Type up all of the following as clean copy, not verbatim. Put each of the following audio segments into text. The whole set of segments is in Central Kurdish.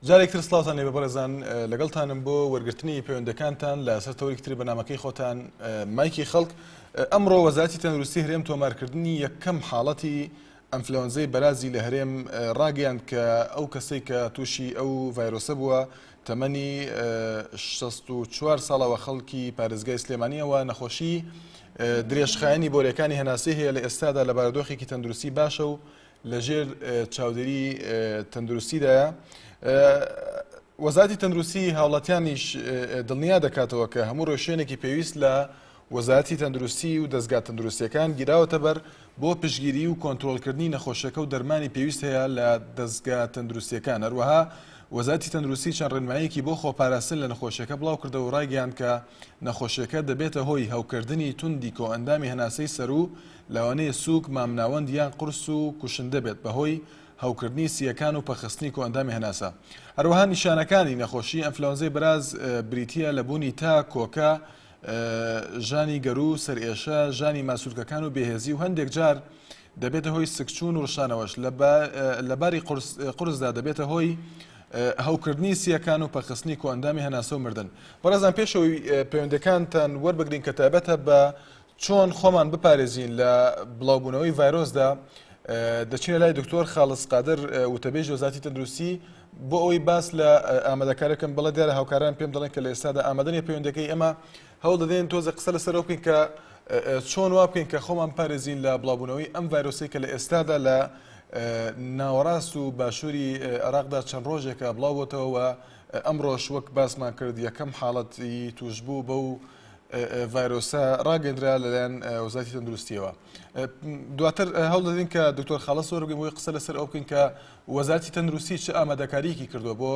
جارێک تر سڵاوتان لێبێ بەڕێزان لەگەڵتانم بۆ وەرگرتنی پەیوەندەکانتان لە سەر تەوەرێکی تری بەرنامەکەی خۆتان مایکی خەڵک ئەمڕۆ وەزارەتی تەندروستی هەرێم تۆمارکردنی یەکەم حاڵەتی ئەنفلەوەنزای بەرازی لە هەرێم ڕاگەیاند کە ئەو کەسەی کە تووشی ئەو ڤایرۆسە بووە تەمەنی 64 ساڵەوە خەڵکی پارێزگای سلێمانیەوە نەخۆشی درێژخایەنی بۆرەکانی هەناسەی هەیە لە ئێستادا لە بارودۆخێکی تەندروستی باشە و لەژێر چاودێری تەندروستیدایە. وەزارەتی تەندروستی هاوڵاتیانیش دڵنیا دەکاتەوە کە هەموو ڕێوشوێنێکی پێویست لە وەزارەتی تەندروستی و دەزگا تەندروستیەکان گیراوەتە بەر بۆ پشتگیری و کۆنترۆڵکردنی نەخۆشیەکە و دەرمانی پێویست هەیە لە دەزگا تەندروستیەکان هەروەها وەزارەتی تەندروستی چەند ڕێنماییەکی بۆ خۆپاراستن لە نەخۆشیەکە بڵاوکردەوە و ڕایگەیاند کە نەخۆشیەکە دەبێتە هۆی هەوکردنی توندی کۆئەندامی هەناسەی سەروو لەوانەیە سووک، مامناوەند یان قورس و کوشندە بێت بەهۆی هەوکردنی سییەکان و پەکخستنی کۆئەندامی هەناسە. هەروەها نیشانەکانی نەخۆشی ئەنفلەوەنزای بەراز بریتییە لە بوونی تا، کۆکە، ژانی گەروو، سەرئێشە، ژانی ماسولکەکان و بێهێزی و هەندێک جار دەبێتە هۆی سکچوون و ڕشانەوەش. لە باری قورسدا دەبێتە هۆی هەوکردنی سییەکان و پەکخستنی کۆئەندامی هەناسە و مردن. بەڕێزان پێش ئەوەی پەیوەندییەکانتان وەربگرین کە تایبەتە بە چۆن خۆمان بپارێزین لە بڵاوبوونەوەی ڤایرۆسدا، دەچینە لای دکتۆر خاڵس قادر وتەبێژی وەزارەتی تەندروستی بۆ ئەوەی باس لە ئامادەکاری بکەن. بەڵێ دیارە هاوکاران پێم دەڵێن کە لە ئێستادا ئامادە نیە پەیوەندەکەی ئێمە، هەوڵ دەدەین تۆزێک قسە لەسەر ئەوە بکەین کە چۆن وا بکەین کە خۆمان پارێزین لە بڵاوبوونەوەی ئەم ڤایرۆسەی کە لە ئێستادا لە ناوەڕاست و باشووری عێراقدا چەند ڕۆژێکە بڵاو بۆتەوە و ئەمڕۆش وەک باسمان کرد یەکەم حاڵەتی تووشبوو بەو ڤایرۆسە ڕاگەندرا لەلایەن وەزارەتی تەندروستیەوە. دواتر هەوڵ دەدەین کە دکتۆر خاڵس وەربگرین بۆی قسە لەسەر ئەو بکەین کە وەزارەتی تەندروستی چ ئامادەکاریەکی کردووە بۆ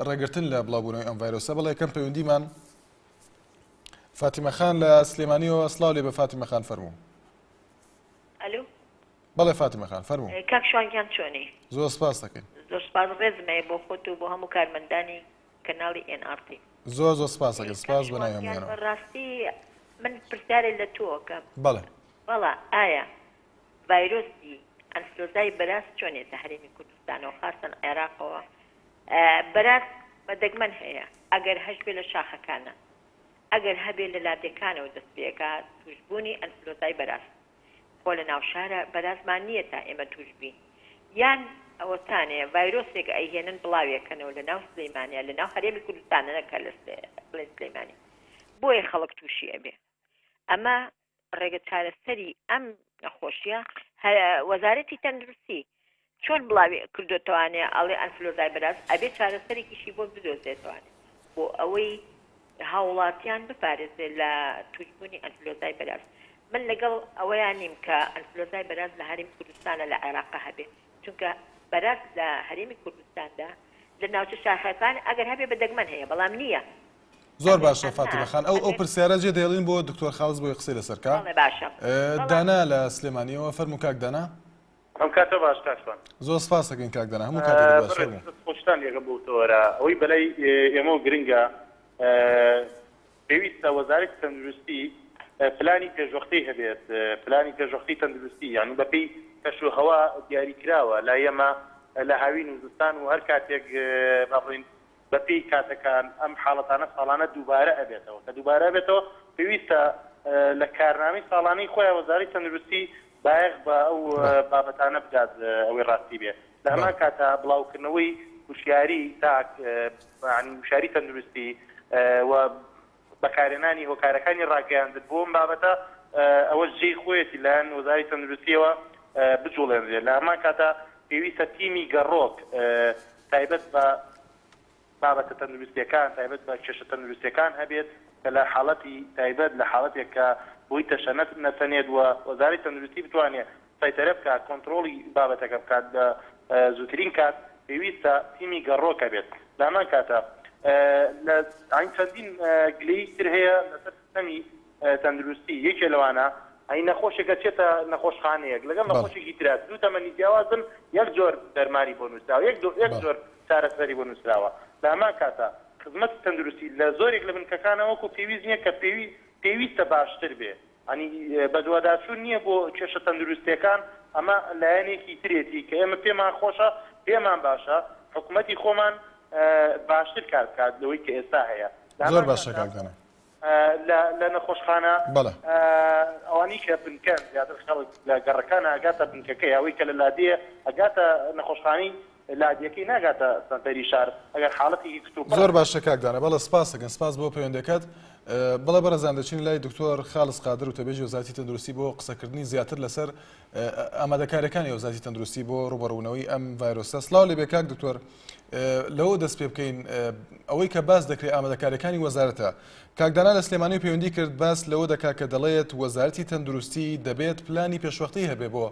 ڕێگرتن لە بڵاوبوونەوەی ئەم ڤایرۆسە. بەڵێ یەکەم پەیوەندیمان فاتیمە خان لە سلێمانیەوە. سڵاو لێ بە فاتیمە خان، فەرموو. ئەلو. بەڵێ فاتیمە خان فەرموو. کاک شوان گیان چۆنی؟ زۆر سپاس دەکەین. زۆر سپاس ڕێزم هەیە بۆ خۆت و بۆ هەموو کارمەندانی کەناڵی ئێن ئاڕ تی. زۆر زۆر سپاس ئەکەین کاک سپاس بە شوان ناوی گیان هەموویانەوە. بەڕاستی من پرسیارێ لە تۆ ئەکەم. بەڵێ. بەڵا ئایا ڤایرۆسی ئەنفلۆزای بەراز چۆن یەتە هەرێمی کوردستانەوە خاسەن عێراقەوە بەراز بە دەگمەن هەیە ئەگەر هەشبێ لە شاخەکانە ئەگەر هەبێ لە لادێکانەوە دەست پێکا توشبوونی ئەنفلۆزای بەراز خۆ لە ناو شارا بەرازمان نییە تا ئێمە توش بین یان ئەوەتانێ ڤایرۆسێک ئەیهێنن بڵاوێکەنەوە لە ناو سلیمانیا لە ناو هەرێمی کوردستانە نەک هەر لە بڵێن سلیمانی بۆیە خەڵک تووشی ئەبێ ئەمە ڕێگە چارەسەری ئەم نەخۆشیە وەزارەتی تەندروستی چۆن بڵاوی کردۆتەوانێ ئەڵێ ئەنفلۆزای بەراز ئەبێ چارەسەرێکیشی بۆ بدۆزێتەوانێ بۆ ئەوەی هاوڵاتیان بپارێزێ لە توشبوونی ئەنفلۆزای بەراز من لەگەڵ ئەوەیان نیم کە ئەنفلۆزای بەراز لە هەرێمی کوردستانە لە عێراقە هەبێ چونکە بەراز لە هەرێمی کوردستاندا لە ناوچە شاخەکان ئەگەر هەبێ بە دەگمەن هەیە بەڵام نییە زۆر ئەگەر باشە ئەمە فاتیمە خان ئەو ئەو ئەگەر پرسیارە جێ دەهێڵین بۆ دکتۆر خاڵس بۆی قسەی لەسەر کا بەڵێ باشە بەڵام دانا لە سلێمانیەوە فەرموو کاک دانا. ئەم کاتە باش کاک شوان. زۆر سپاس دەکەین کاک دانا هەموو کاتێکت باش بەڕێز فەرموو. دەست خۆشتان لێکەم بۆ تەوەرە ئەوەی بەلای ئێمەوە گرنگە پێویستە وەزارەتی تەندروستی پلانی پێشوەختەی هەبێت پلانی پێشوەختەی تەندروستی یانی بەپێی کەش و هەوا دیاری کراوە لای ئێمە لە هاوین و زستان و هەر کاتێک با بڵێین بەپێی کاتەکان ئەم حاڵەتانە ساڵانە دووبارە ئەبێتەوە، کە دووبارە ئەبێتەوە پێویستە لە کارنامەی ساڵانەی خۆیان وەزارەی تەندروستی بایەخ بە ئەو بابەتانە بدات ئەوەی ڕاستی بێ لە هەمان کاتا بڵاوکردنەوەی وشیاری تاک یانی وشیاری تەندروستی و بەکارهێنانی هۆکارەکانی ڕاگەیاندن بۆ ئەم بابەتە ئەوەش جێی خۆیەتی لایەن وەزارەی تەندروستیەوە بجوڵێنرێت لە هەمان کاتا پێویستە تیمی گەڕۆک تایبەت بە بابەتە تەندروستیەکان، تایبەت بە کێشە تەندروستیەکان هەبێت کە لە حاڵەتی تایبەت، لە حاڵەتێک کە بۆی تەشەنە نەسەنێت و وەزارەتی تەندروستی بتوانێت سەیتەرە بکات، کۆنترۆڵی بابەتەکە بکات بە زووترین کات، پێویستە تیمی گەڕۆک هەبێت. لە هەمان کاتا لە چەندین گلەیی تر هەیە لەسەر سیستەمی تەندروستی، یەکێ لەوانە ئەی نەخۆشێک ئەچێتە نەخۆشخانەیەک لەگەڵ نەخۆشێکی ترا دوو تەمەنی جیاوازن یەک جۆر دەرمانی بۆ نووسراوە یەک یەک جۆر چارەسەری بۆ نووسراوە لە هەمان کاتا خزمەتی تەندروستی لە زۆرێک لە بنکەکانە وەکو پێویست نییە کە پێوی پێویستە باشتر بێ ئەنی بەدواداچوون نییە بۆ کێشە تەندروستیەکان ئەمە لایەنێکی ترێتی کە ئێمە پێمان خۆشە پێمان باشە حکومەتی خۆمان. باشتر کار بکات لەوەی کە ئێستا هەیە. لە زۆر هەمان باشە کاتدا کاک دانا. لە لە نەخۆشخانە بەڵێ. ئەوانەی کە بنکەن زیاتر خەڵک لە گەڕەکانە ئەگاتە بنکەکەی ئەوەی کە لە لادێیە ئەگاتە نەخۆشخانەی لادێکەی ناگاتە سەنتەری شار ئەگەر حاڵەتێکی کتوپڕ زۆر هەبێت. باشە کاک دانا بەڵێ سپاس دەکەم سپاس بۆ پەیوەندیەکەت بەڵێ بەڕێزان دەچین لای دکتۆر خالص قادر وتەبێژی وەزارەتی تەندروستی بۆ قسەکردنی زیاتر لەسەر ئامادەکاریەکانی وەزارەتی تەندروستی بۆ ڕوبەڕوونەوەی ئەم ڤایرۆسە سڵاو لێبێ کاک دکتۆر لەوە دەست پێ بکەین ئەوەی کە باس دەکرێت ئامادەکاریەکانی وەزارەتە کاک دانا لە سلێمانی پەیوەندی کرد باس لەوە دەکات کە دەڵێت وەزارەتی تەندروستی دەبێت پلانی پێشوەختەی هەبێ بۆ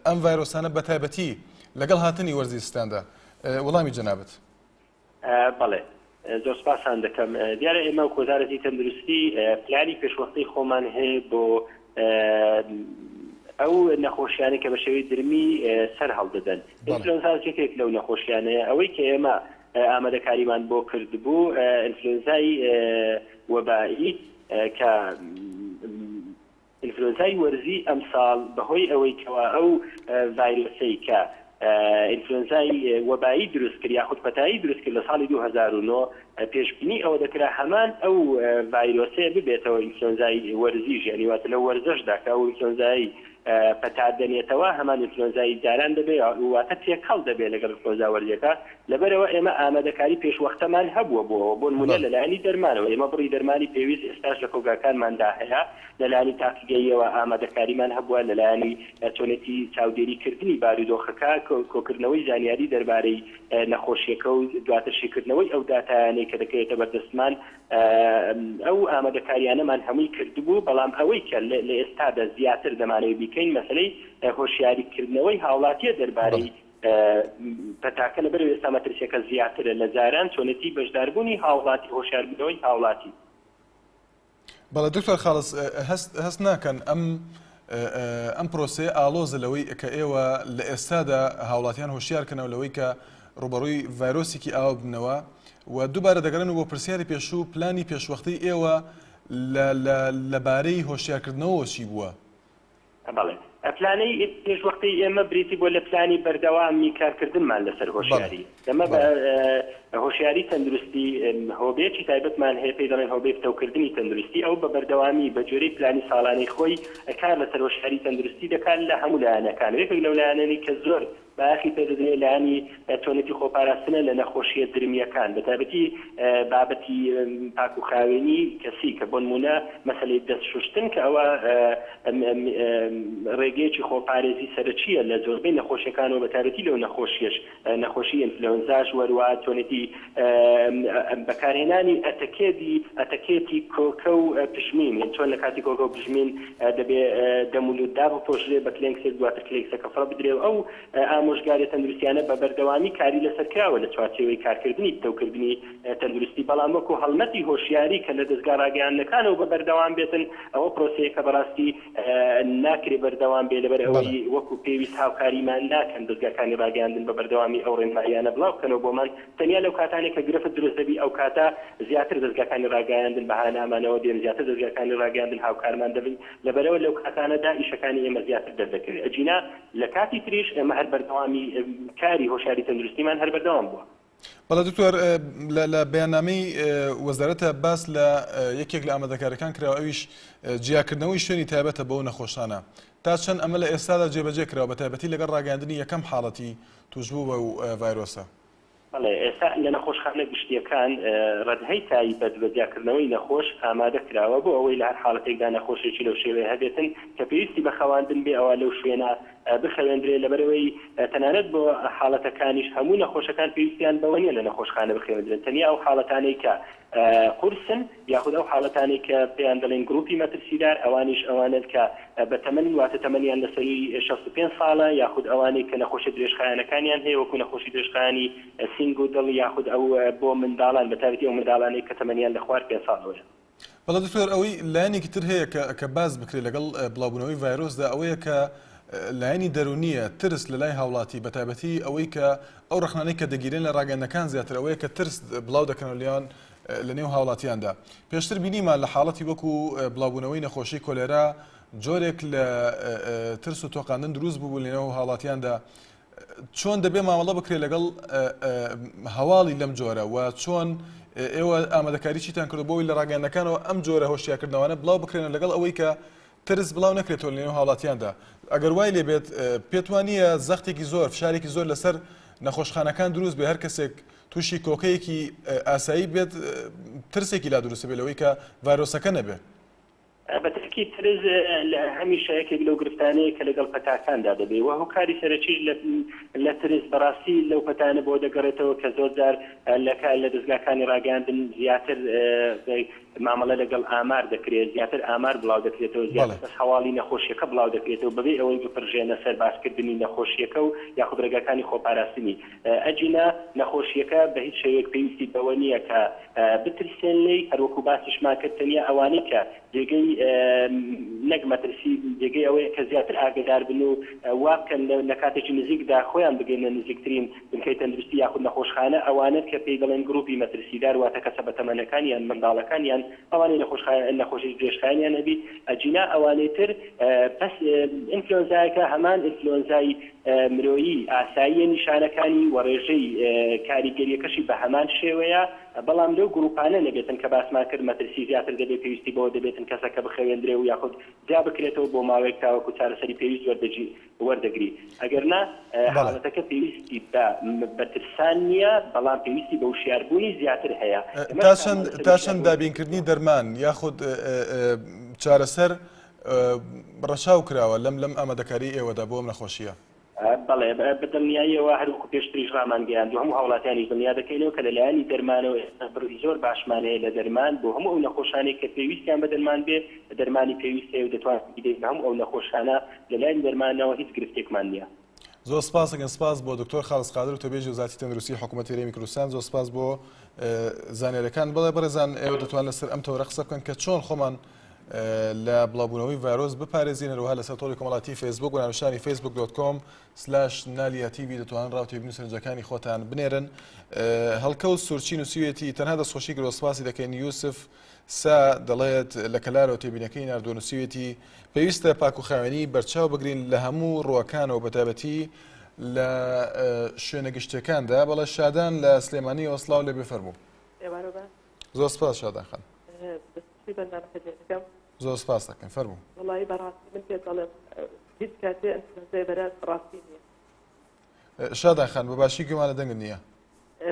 ئەم ڤایرۆسانە بەتایبەتی لەگەڵ هاتنی وەرزی زستاندا وەڵامی جەنابت. بەڵێ زۆر سپاستان دەکەم. دیارە ئێمە وەک وەزارەتی تەندروستی پلانی پێشوەختەی خۆمان هەیە بۆ ئەو نەخۆشیانەی کە بە شێوەی درمی سەر هەڵدەدەن. ئینفلۆنزاش یەکێک لەو نەخۆشیانەیە. ئەوەی کە ئێمە ئامادەکاریمان بۆ کردبوو ئینفلۆنزای وەبایی کە ئینفلۆنزای وەرزی ئەمساڵ بەهۆی ئەوەی کەوا ئەو ڤایرۆسەی کە ئینفلۆنزای وەبایی دروست کرد یاخود پەتایی دروست کرد لە ساڵی 2009 پێشبینی ئەوە دەکرا هەمان ئەو ڤایرۆسەیە ببێتەوە ئینفلۆنزای وەرزیش یانی واتە لەو وەرزەشدا کە ئەو ئینفلۆنزای پەتا دەنێتەوە هەمان ئینفلۆنزای جاران دەبێت واتە تێکەڵ دەبێت لەگەڵ ئینفلۆنزا وەرزیەکە لەبەرئەوە ئێمە ئامادەکاری پێشوەختەمان هەبووە بۆ ئەوە، بۆ نموونە لەلایەنی دەرمانەوە ئێمە بڕی دەرمانی پێویست ئێستاش لە کۆگاکانماندا هەیە، لەلایەنی تاقیگەییەوە ئامادەکاریمان هەبووە، لەلایەنی چۆنێتی چاودێریکردنی بارودۆخەکە، کۆکردنەوەی زانیاری دەربارەی نەخۆشییەکە و دواتر شیکردنەوەی ئەو داتایانەی کە دەکەوێتە بەردەستمان، ئەو ئامادەکارییانەمان هەمووی کردبوو، بەڵام ئەوەی کە لە ئێستادا زیاتر دەمانەوێت بیکەین مەسەلەی هۆشیاریکردنەوەی هاوڵاتییە دەربارەی پەتاکە لەبەرئەوەی ئێستا مەترسیەکە زیاترە لە جاران چۆنێتی بەشداربوونی هاوڵاتی هۆشیاربوونەوەی هاوڵاتی. بەڵێ دکتۆر خاڵس هەست هەست ناکەن ئەم ئەم پرۆسەیە ئاڵۆزە لەوەی کە ئێوە لە ئێستادا هاوڵاتیان هۆشیار کەنەوە لەوەی کە ڕوبەڕووی ڤایرۆسێکی ئاوا ببنەوە و دووبارە دەگەڕێن بۆ پرسیاری پێشوو پلانی پێشوەختەی ئێوە لەبارەی هۆشیارکردنەوە چی بووە؟ بەڵێ. پلانەی پێشوەختەی ئێمە بریتی بووە لە پلانی بەردەوامی کارکردنمان لەسەر هۆشیاری. ئێمە بە هۆشیاری تەندروستی هۆبەیەکی تایبەتمان هەیە پێی دەڵێن هۆبەی پتەوکردنی تەندروستی، ئەو بە بەردەوامی بە گوێرەی پلانی ساڵانەی خۆی کار لەسەر هۆشیاری تەندروستی دەکات لە هەموو لایەنەکان. یەکێک لەو لایەنانەی کە زۆر بایەخی پێدەدرێت لایەنی چۆنێتی خۆپاراستنە لە نەخۆشییە درمییەکان، بەتایبەتی بابەتی پاکوخاوێنی کەسی کە بۆنموونە مەسەلەی دەست شوشتن کە ئەوە ڕێگەیەکی خۆپارێزی سەرەکییە لە زۆربەی نەخۆشیەکان و بەتایبەتی لەو نەخۆشیەش نەخۆشی ئینفلۆنزاش وەروا چۆنێتی بەکارهێنانی ئەتەکێدی ئەتەکێتی کۆکە و پژمین یان چۆن لە کاتی کۆکە و پژمین دەبێ دەم و لوت دابپۆشرێ بە کلێنکسێک دواتر کلێکسەکە فڕە بدرێ و ئەو ئامۆژگاریە تەندروستیانە بە بەردەوامی کاری لەسەر کراوە لە چوارچێوەی کارکردنی پتەوکردنی تەندروستی بەڵام وەکو هەڵمەتی هۆشیاری کە لە دەزگا ڕاگەیاندنەکانەوە بە بەردەوام بێتن ئەوە پرۆسەیەکە بەڕاستی ناکرێ بەردەوام بێ لەبەر ئەوەی وەکو پێویست هاوکاریمان ناکەن دەزگاکانی ڕاگەیاندن بە بەردەوامی ئەو ڕێنماییانە بڵاو بکەنەوە بۆمان تەنیا لەو کاتانەی کە گرفت دروست دەبی ئەو کاتە زیاتر دەزگاکانی ڕاگایاندن بە هانامانەوە دێن زیاتر دەزگاکانی ڕاگەیاندن هاوکارمان دەبن لەبەرئەوە لەو کاتانەدا ئیشەکانی ئێمە زیاتر دەردەکەوێ ئەگینا لە کاتی تریش ئێمە هەر بەردەوامی کاری هۆشیاری تەندروستیمان هەر بەردەوام بووە. بەڵێ دکتۆر لە بەیاننامەی وەزارەتە باس لە یەکێک لە ئامادەکاریەکان کراوە ئەویش جیاکردنەوەی شوێنی تایبەتە بەو نەخۆشانە تا چەند ئەمە لە ئێستادا جێبەجێ کراوە بە تایبەتی لەگەڵ ڕاگەیاندنی یەکەم حاڵەتی تووشبوو بەو ڤایرۆسە؟ بەڵێ، ئێستا لە نەخۆشخانە گشتییەکان رەدهەی تایبەت بە جیاکردنەوەی نەخۆش ئامادە کراوە بۆ ئەوەی لە هەر حاڵەتێکدا نەخۆشێکی لەو شێوەیە هەبێتن کە پێویستی بە خەواندن بێ ئەوا لەو شوێنە بخەوێندرێ لەبەرئەوەی تەنانەت بۆ حاڵەتەکانیش هەموو نەخۆشەکان پێویستیان بەوە نییە لە نەخۆشخانە بخەوێندرێن تەنیا ئەو حاڵەتانەی کە قورسن یاخود ئەو حاڵەتانەی کە پێیان دەڵێن گروپی مەترسیدار ئەوانیش ئەوانەن کە بە تەمەنن واتە تەمەنیان لە سەرووی 65 ساڵە یاخود ئەوانەی کە نەخۆشیە درێژخایەنەکانیان هەیە وەکو نەخۆشی درێژخایەنی سینگ و دڵ یاخود ئەو بۆ منداڵان بە تایبەتی ئەو منداڵانەی کە تەمەنیان لە خوار پێنج ساڵەوەیە. بەڵێ دکتۆر ئەوەی لایەنێکی تر هەیە کە کە باس بکرێت لەگەڵ بڵاوبوونەوەی ڤایرۆسدا ئەوەیە کە لایەنی دەروونیە ترس لە لای هاوڵاتی بە تایبەتی ئەوەی کە ئەو ڕەخنانەی کە دەگیرێن لە ڕاگەیاندنەکان زیاتر ئەوەیە کە ترس بڵاو دەکەنەوە لێیان لە نێو هاوڵاتیاندا. پێشتر بینیمان لە حاڵەتی وەکو بڵاوبوونەوەی نەخۆشی کۆلێرا جۆرێک لە ترس و تۆقاندن دروست ببوو لە نێو هاوڵاتیاندا. چۆن دەبێ مامەڵە بکرێت لەگەڵ هەواڵی لەم جۆرە و چۆن ئێوە ئامادەکاری چیتان کردو بۆی لە ڕاگەیاندنەکانەوە ئەم جۆرە هۆشیارکردنەوانە بڵاو بکرێنە لەگەڵ ئەوەی کە ترس بڵاو نەکرێتەوە لەنێو هاوڵاتیاندا ئەگەر وای لێ بێت پێت وا نییە زەختێکی زۆر فشارێکی زۆر لەسەر نەخۆشخانەکان دروست بێ هەر کەسێک تووشی کۆکەیەکی ئاسایی بێت ترسێکی لا دروست بێت لەوەی کە ڤایرۆسەکە نەبێ؟ بە تەئکید ترس هەمیشە یەکێک لەو گرفتانەیە کە لەگەڵ پەتاکاندا دەبێ و هۆکاری سەرەکیش لە ترس بەڕاستی لەو پەتانە بۆ دەگەڕێتەوە کە زۆر جار لە دەزگاکانی ڕاگەیاندن زیاتر مامەڵە لەگەڵ ئامار دەکرێت، زیاتر ئامار بڵاو دەکرێتەوە، زیاتر بەس هەواڵی نەخۆشیەکە بڵاو دەکرێتەوە بەبێ ئەوەی بپرژێنە سەر باسکردنی نەخۆشیەکە و یاخود ڕێگاکانی خۆپاراستنی. ئەگینا نەخۆشیەکە بە هیچ شێوەیەک پێویستی بەوە نییە کە بترسێن لێی، هەروەکو باسیشمان کرد تەنیا ئەوانەی کە جێگەی نەک مەترسی، جێگەی ئەوەیە کە زیاتر ئاگەدار بن و وا بکەن لە کاتێکی نزیکدا خۆیان بگەینە نزیکترین بنکەی تەندروستی یاخود نەخۆشخانە، ئەوانەن کە پێی دەڵێن گروپی مەترسیدار واتە کەسە بەتەمەنەکان یان منداڵەکان یان ئەوانەی نەخۆشی درێژخایەنیان هەبی، ئەگینا ئەوانەی تر بەس ئینفلۆنزایەکە هەمان ئینفلۆنزای مرۆیی ئاساییە نیشانەکانی و ڕێژەی کاریگەریەکەشی بە هەمان شێوەیە، بەڵام لەو گروپانە نەبێتن کە باسمان کرد مەترسی زیاتر دەبێت پێویستی بەوە دەبێتن کەسەکە بخەوێندرێ و یاخود جیا بکرێتەوە بۆ ماوەیەک تاوەکو چارەسەری پێویست وەردەگری ئەگەر نا حاڵەتەکە پێویستی بە بە ترسان نییە بەڵام پێویستی بە وشیاربوونی زیاتر هەیە. تا چەند تا چەند دابینکردنی دەرمان یاخود چارەسەر ڕەچاو کراوە لەم لەم ئامادەکاری ئێوەدا بۆ ئەم نەخۆشییە؟ بەڵێ بە دڵنیاییەوە هەر وەکو پێشتریش ڕامانگەیاند و هەموو هاوڵاتیانیش دڵنیا دەکەینەوە کە لە لایەنی دەرمانەوە ئێستا بڕی زۆر باشمان هەیە لە دەرمان بۆ هەموو ئەو نەخۆشانەی کە پێویستیان بە دەرمان بێ دەرمانی پێویست هەیە و دەتوانین بیدەین بە هەموو ئەو نەخۆشانە لە لایەنی دەرمانەوە هیچ گرفتێکمان نییە. زۆر سپاس دەکەین سپاس بۆ دکتۆر خالص قادر وتەبێژی وەزارەتی تەندروستی حکوومەتی هەرێمی کوردستان زۆر سپاس بۆ زانیاریەکان بەڵێ بەڕێزان ئێوە دەتوان لەسەر ئەم تەوەرە قسە بکەن کە چۆن خۆمان لە بڵاوبوونەوەی ڤایرۆس بپارێزین هەروەها لەسەر تۆڕی کۆمەڵاتی فەیسبوک و ناونیشانی فەیسبوک dot com slash نالیا تیڤی دەتوانن ڕاو تێبینی و سەرنجەکانی خۆتان بنێرن هەڵکەوت سورچی نووسیوێتی تەنها دەستخۆشی کردوە سپاسی دەکەین یوسف سا دەڵێت لە کەلارەوە تێبینەکەی ناردووە نووسیوێتی پێویستە پاک و خاوێنی بەرچاو بگرین لە هەموو ڕووەکانەوە بەتایبەتی لە شوێنە گشتیەکاندا بەڵێ شادان لە سلێمانیەوە سڵاو لێ بێ فەرموو. ئێوارە باش. زۆر سپاس شادان خان. دەستخۆشی بەرنامەکەت لێ دەکەم. زۆر سپاس دەکەم فەرموو. وەڵایی بەڕاستی من پێت دەڵێم هیچ کاتێ ئەنفلۆنزای بەراز ڕاستی نییە. شادان خان بە باشی گوێمان لە دەنگت نییە.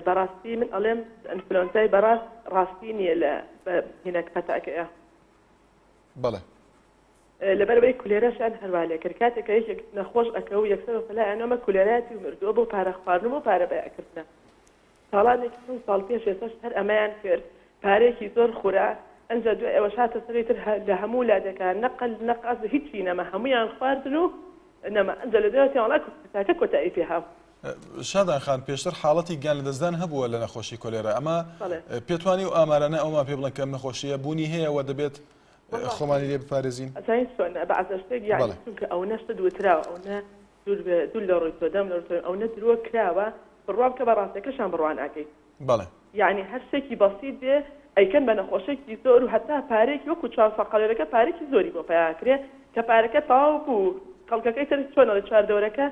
بەڕاستی من ئەڵێم ئەنفلۆنزای بەڕاست ڕاستی نییە لە هینەک پەتاکەیە. بەڵێ. لەبەرئەوەی کولێرەشیان هەروا لێکرد کاتێک کە یەکێک نەخۆش ئەکەو یەکسەر وەفەلایان ئەمە کولێرایەتی و مردووە بۆ پارە خواردن و بۆ پارە بەیا کردنە ساڵانێکی چەند ساڵ پێش ئێستاش هەر ئەمەیان کرد پارەیەکی زۆر خورا ئەنجا دوای ئەوەش هاتە سەری تر لە هەموو لادێکا نەقل نەقاز هیچی نەما هەموویان خواردن و نەما ئەنجا لە دوای وتیان وەڵا پەتاکە کۆتایی پێ هاو. شادان خان پێشتر حاڵەتی گیان لەدەستدان هەبووە لە نەخۆشی کۆلێرا ئەمە پێتوانی و ئامارانە ئەومان پێ بڵێن کە ئەم نەخۆشیە بوونی هەیە و دەبێت خۆمانی لێ بپارێزین؟ ئەزانی چۆنە بەعزە شتێک یانی چونکە ئەونە شتت وتراوە ئەونە دوور دوور لە ڕووی تۆ دەم لە ڕووی تۆ ئەونە درۆ کراوە بڕوا بکە بە ڕاستەکەشان بڕوا ناکەی. بەڵێ. یانی هەر شتێکی بەسیت بێ ئەیکەن بە نەخۆشێکی زۆر و هەتا پارەیەکی وەکو 400 قەلەرەکە پارێکی زۆری بۆ پەیا کرێ کە پارەکە تەواو بوو خەڵکەکەی تر چۆن ئەڵێ چواردەورەکە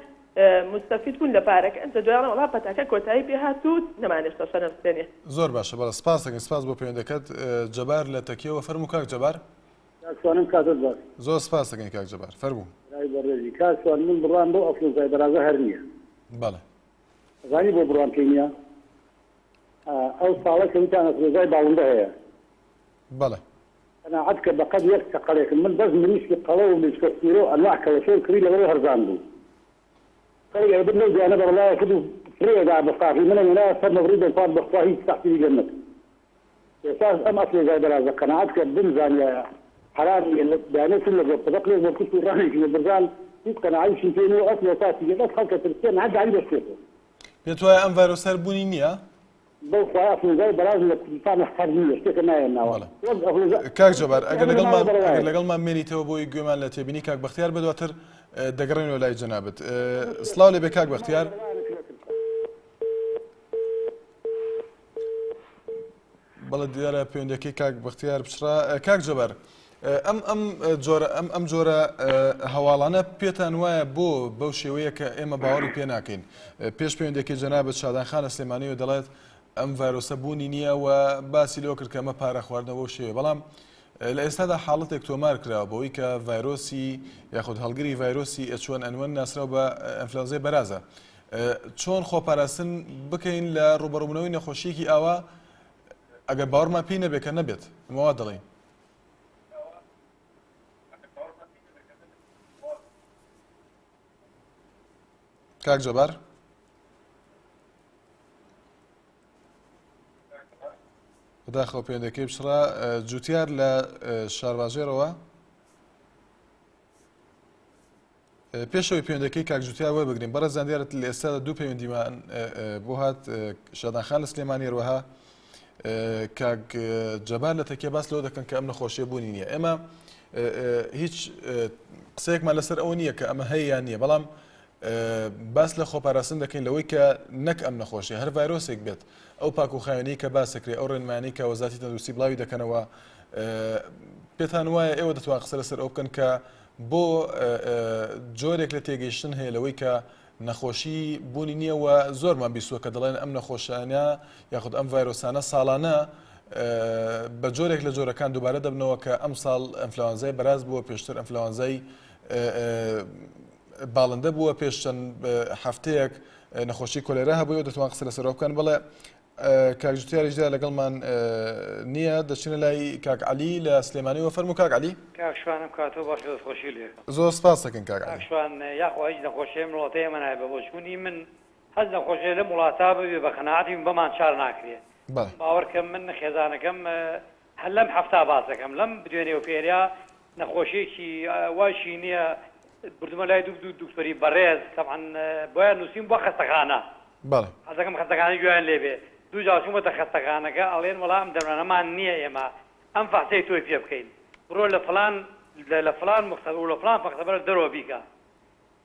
موستەفید بوون لە پارەکە ئەنجا دوای ئەڵێن وەڵا پەتاکە کۆتایی پێ هات و نەمانێشتەوە شەنەمسێنێ. زۆر باشە بەڵێ سپاس دەکەین سپاس بۆ پەیوەندەکەت جەبار لە تەکیەوە فەرموو کاک جەبار. کاک سوانم کاتت باش. زۆر سپاس دەکەین کاک جەبار فەرموو. برای بەڕێزی کاک سوان من بڕوام بەو ئەفلۆزای بەرازە هەر نییە. بەڵێ. ئەزانی بۆ بڕوام پێی نییە؟ ئەو ساڵە کە وتیان ئەفلۆزای باڵندە هەیە. بەڵێ. قەناعەت کە بەقەد یەک چەقەڵێکم من بەس مریشکی قەڵەو و مریشکە سوورە و ئەنواع کەڵەشۆر کڕی لەبەرئەوەی هەرزان بوو. خەڵک ئەیبرد لەو جوانە بەڕەڵایە کرد و فڕێ دا بە ساغی منم هێنایە سەر مەبڕی دەمخوارد بەخوا هیچ تەعسیری لێم نەکرد. ئێستاش ئەم ئەفلۆزای بەرازە قەناعەت کە بمزانیایە حەرامیە لە دانێ چون لە گۆڕ تەبەقێک بۆ کوشت و ڕانێکی لە برزان هیچ قەناعەیشم پێ نیە و ئەسڵ ئەساسی بێ بەس خەڵکە ترسێن هەر داری بەشکێتەوە. پێت وایە ئەم ڤایرۆسە هەر بوونی نییە؟ بەو خوایە ئەفلۆزای بەراز لە کوردستان هەر نییە شتێکە نایەنناوە بەڵێ وەک ئەفلۆزا کاک جەبار ئەگەر ئەمە لەگەڵمان ماوە ئەگەر بەڕەوایە. لەگەڵمان بمێنیتەوە بۆی گوێمان لە تێبینی کاک بەختیار بێ دواتر دەگەڕێینەوە لای جەنابت سڵاو لێ بێ کاک بەختیار. بەڵێ دیارە پەیوەندیەکەی کاک بەختیار پچڕا کاک جەبار. ئەم ئەم جۆرە ئەم ئەم جۆرە هەواڵانە پێتان وایە بۆ بەو شێوەیە کە ئێمە باوەڕی پێ ناکەین پێش پەیوەندەکەی جەنابەت شادان خانە سلێمانیەوە دەڵێت ئەم ڤایرۆسە بوونی نییە و باسی لەوە کرد کە ئەمە پارە خواردنەوە بەو شێوەیە بەڵام لە ئێستادا حاڵەتێک تۆمار کراوە بەوەی کە ڤایرۆسی یاخود هەڵگری ڤایرۆسی H1N1 ناسراو بە ئەنفلەوەنزای بەرازە چۆن خۆپاراستن بکەین لە ڕوبەڕوبوونەوەی نەخۆشیەکی ئاوا ئەگەر باوەڕمان پێی نەبێت کە نەبێت ئەمە وا دەڵێین. کاک جەبار بەداخەوە پەیوەندەکەی بچڕا جوتیار لە شارباژێرەوە پێشەوەی پەیوەندەکەی کاک جوتیار وەربگرین بەڕێزان دیارە لە ئێستادا دوو پەیوەندیمان بۆ هات شادان خان لە سلێمانی هەروەها کاک جەبار لە تەکیە باس لەوە دەکەن کە ئەم نەخۆشیە بوونی نییە ئێمە هیچ قسەیەکمان لەسەر ئەوە نییە کە ئەمە هەیە یان نییە بەڵام باس لە خۆپاراستن دەکەین لەوەی کە نەک ئەم نەخۆشی هەر ڤایرۆسێک بێت ئەو پاک و خاوێنی کە باس دەکرێت ئەو ڕێنمانی کە وەزارەتی تەندروستی بڵاوی دەکەنەوە پێتان وایە ئێوە دەتوان قسە لەسەر ئەو بکەن کە بۆ جۆرێک لە تێگەیشتن هەیە لەوەی کە نەخۆشی بوونی نییە و زۆرمان بیستووە کە دەڵێن ئەم نەخۆشانە یاخود ئەم ڤایرۆسانە ساڵانە بە جۆرێک لە جۆرەکان دووبارە دەبنەوە کە ئەم ساڵ ئەنفلەوەنزای بەراز بووە پێشتر ئەنفلەوەنزای باڵندە بووە پێش چەند هەفتەیەک نەخۆشی کۆلێرا هەبووە دەتوان قسە لەسەرەوە بکەن بڵێ کاک جوتیاریش دیارە لەگەڵمان نییە دەچینە لای کاک عەلی لە سلێمانیەوە فەرموو کاک عەلی. کاک شوان ئەم کاتەو باشە دەست خۆشی لێ. زۆر سپاس دەکەین کاک عەلی. کاک شوان یاخوا هیچ نەخۆشێ ئەم وڵاتەی ئێمە نایە بە بۆچوونی من هەچ نەخۆشێ لەم وڵاتە ببێ بە قەناعەتی من بەمان چار ناکرێ بەڵێ. باوەڕ کە من خێزانەکەم هەر لەم هەفتا باس دەکەم لەم بدوێنێ و پێریا نەخۆشیەکی وایشی نیە بردمە لای دوو دکتۆری بەڕێز تەبعەن بۆیان نووسیم بۆ خەستەخانە بەڵێ. حەزەکەم خەستەخانە گوێیان لێ بێ دوو جار چوومەتە خەستەخانەکە ئەڵێن وەڵا ئەم دەرمانەمان نییە ئێمە ئەم فەحسەی تۆی پێ بکەین بڕۆ لە فڵان لە فڵان مختبر و لە فڵان مختبر دەرەوە بیکە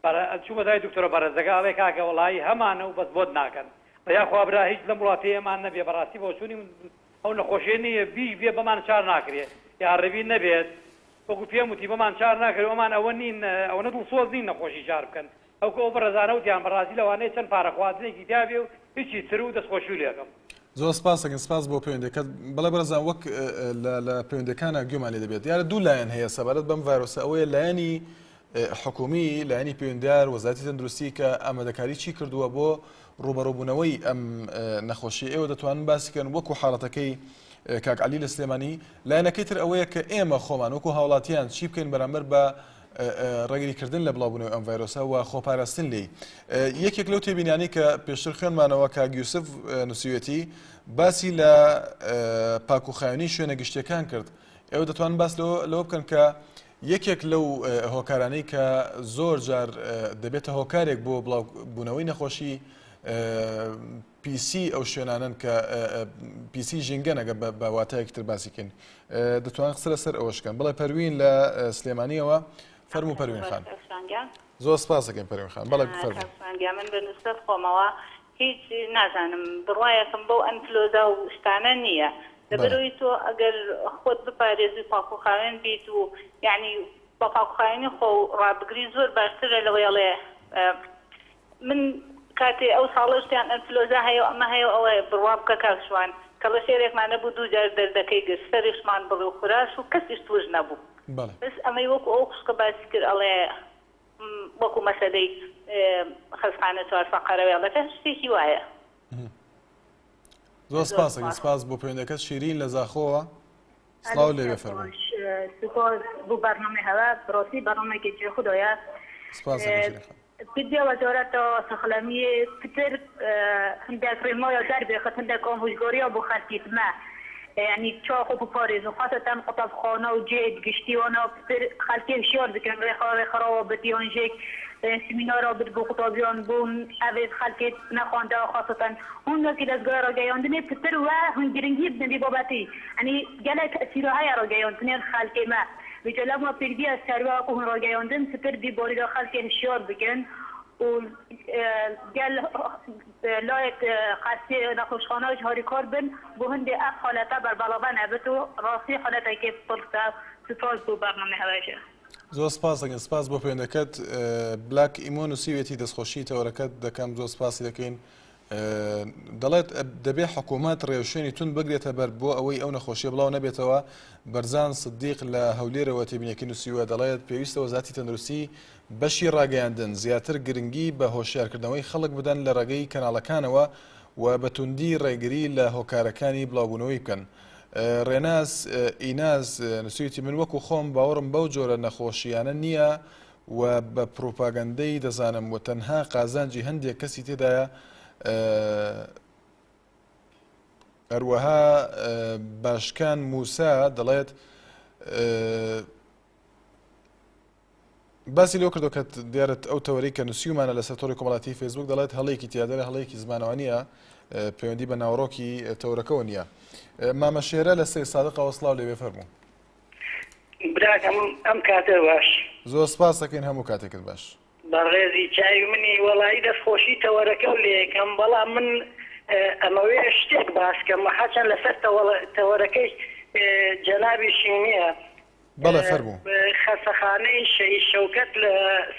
بەڕێ چوومە لای دکتۆرە بەڕێزەکە ئەڵێ کاکە وەڵایی هەمانە و بەس بۆت ناکەن بە یاخوا برا هیچ لەم وڵاتەی ئێمان نەبێ بەڕاستی بۆچوونی من ئەو نەخۆشیە نییە بیش بێ بەمان چار ناکرێ یاڕەبی نەبێت وەکو پێم وتی بەمان چار ناکرێ ئەمان ئەوە نین ئەوەنە دڵسۆز نین نەخۆشی چار بکەن ئەوکە ئەو بەڕێزانە وتیان بەڕاستی لەوانەیە چەند پارە خواردنێکی تیابێ و هیچی تر و دەستخۆشیو لێکەم. زۆر سپاس دەکەین سپاس بۆ پەیوەندیەکەت بەڵێ بەڕێزان وەک لە پەیوەندیەکانا گوێمان لێ دەبێت دیارە دوو لایەن هەیە سەبارەت بەم ڤایرۆسە ئەوەیە لایەنی حکومی لایەنی پەیوەندیدار وەزارەتی تەندروستی کە ئامادەکاری چی کردووە بۆ ڕوبەڕوبوونەوەی ئەم نەخۆشی ئێوە دەتوانن باسی کەن وەکو حاڵەتەکەی کاک عەلی لە سلێمانی لایەنەکەی تر ئەوەیە کە ئێمە خۆمان وەکو هاوڵاتیان چی بکەین بەرامبەر بە ڕێگریکردن لە بڵاوبوونەوەی ئەم ڤایرۆسە و خۆپاراستن لێی. یەکێک لەو تێبینیانەی کە پێشتر خوێنمانەوە کاک یوسف نووسیوێتی باسی لە پاک و خاوێنی شوێنە گشتیەکان کرد ئێوە دەتوانن باس لەوە بکەن کە یەکێک لەو هۆکارانەی کە زۆر جار دەبێتە هۆکارێک بۆ بڵاوبوونەوەی نەخۆشی پیسی ئەو شوێنانەن کە پیسی ژینگەن ئەگەر بە واتایەکی تر باسی کەین دەتوان قسە لەسەر ئەوەش بکەن بڵێ پەروین لە سلێمانیەوە فەرموو پەروین خان زۆر سپاس دەکەین پەروین خان بەڵێ فەرموو. من بە نوسرەت خۆمەوە هیچ نازانم بڕوایەکم بەو ئەنفلۆزا و شتانە نییە لەبەرئەوەی تۆ ئەگەر خۆت بپارێزی و پاک و خاوێن بیت و یانی بە پاک و خاوێنی خۆ ڕابگری زۆر باشترە لەوەی ئەڵێ من کاتێ ئەو ساڵەش تیان ئەنفلۆزا هەیە و ئەمە هەیە و ئەوە هەیە بڕوا بکە کاک شوان کەڵەشێرێکمان نەبوو دوو جار دەردەکەی گرت سەریشمان بڕی و خوراش و کەسیش تووش نەبوو بەڵێ. بەس ئەمەی وەکو ئەو خوشکە باسی کرد ئەڵێ وەکو مەسەلەی خەستخانە چوار فەقەرەوێڵەکە شتێکی وایە. زۆر سپاس ئەکەین سپاس بۆ پەیوەندەکەت شیرین لە زاخۆوە سڵاو لێ بێ فەرموو. سوپاس بۆ بەرنامەی هەوە بەڕاستی بەرنامەیەکی جێ خودایە. سپاس ئەکەین شیرین خان. پدیا وەزارەتا ساخلەمیێ پتر هندەک ڕێنمایا دەربێخت هندەک ئامۆژگاریا بۆ خەلکی مە یانی چا خۆ بپارێزن خاسەتەن قوتابخانە و جێ گشتی وانە پتر خەلکێ هشیار بکەن ڕێخا ڕێکخراوە بت یان ژێک سمینارا بت بۆ قوتابیان بوون ئەڤێ خەلکێ نەخواندا خاسەتەن هون وەکی دەزگای ڕاگەیاندنێ پتر وە هون گرنگی بدن ڤی بابەتی یانی گەلەک تەئسیرا هەیە ڕاگەیاندنێن خەلکێ مە ڤیجا لەما پێدڤیە سەروە وەکو هون ڕاگەیاندن پتر ڤی باریدا خەلکێ هشیار بکەن. و گەل لایەک خەستی نەخۆشخانەش هاریکار بن بۆ هەندێ ئەف حالەتە بەربەڵاڤە نەبت و ڕاستی حالەتەکێ پڕ سپاس بۆ بەرنامەی هەوەژە. زۆر سپاس دەکەین سپاس بۆ پەیوەندەکەت بلاک ئیمۆ نووسیوێتی دەستخۆشی تەوەرەکەت دەکەم زۆر سپاسی دەکەین دەڵێت دەبێ حکوومەت ڕێوشوێنی توند بگرێتە بەر بۆ ئەوەی ئەو نەخۆشیە بڵاو نەبێتەوە بەرزان سدیق لە هەولێرەوە تێبینەکەی نووسیوە دەڵێت پێویستە وەزارەتی تەندروستی بەشی ڕاگەیاندن زیاتر گرنگی بە هۆشیارکردنەوەی خەڵک بدەن لە ڕێگەی کەناڵەکانەوە و بە توندی ڕێگری لە هۆکارەکانی بڵاوبوونەوەی بکەن. ڕێناس ئیناس نووسیویەتی من وەکو خۆم باوەڕم بەو جۆرە نەخۆشییانە نییە و بە پروپاگەندەی دەزانم و تەنها قازانجی هەندێک کەسی تێدایە هەروەها باشکان موسا دەڵێت باسی لەوە کردو کە دیارە ئەو تەوەرەی کە نووسیومانە لەسەر تۆڕی کۆمەڵاتی فەیسبوک دەڵێت هەڵەیەکی تیادەرە هەڵەیەکی زمانەوانیە پەیوەندی بە ناوەڕۆکی تەوەرەکەوە نییە مامە شێرە لە سەی سادقەوە سڵاو لێبێ فەرموو. براکەم ئەم کاتە باش. زۆر سپاس دەکەین هەموو کاتێکت باش. بەڕێزی چاوی منی وەڵایی دەست خۆشی تەوەرەکەو لێکەم بەڵام من ئەمەوێ شتێک باس کەم هەرچەند لەسەر تەوەرەکەی جەنابیشی نییە بەڵێ فەرموو. خەسەخانەی شەهید شەوکەت لە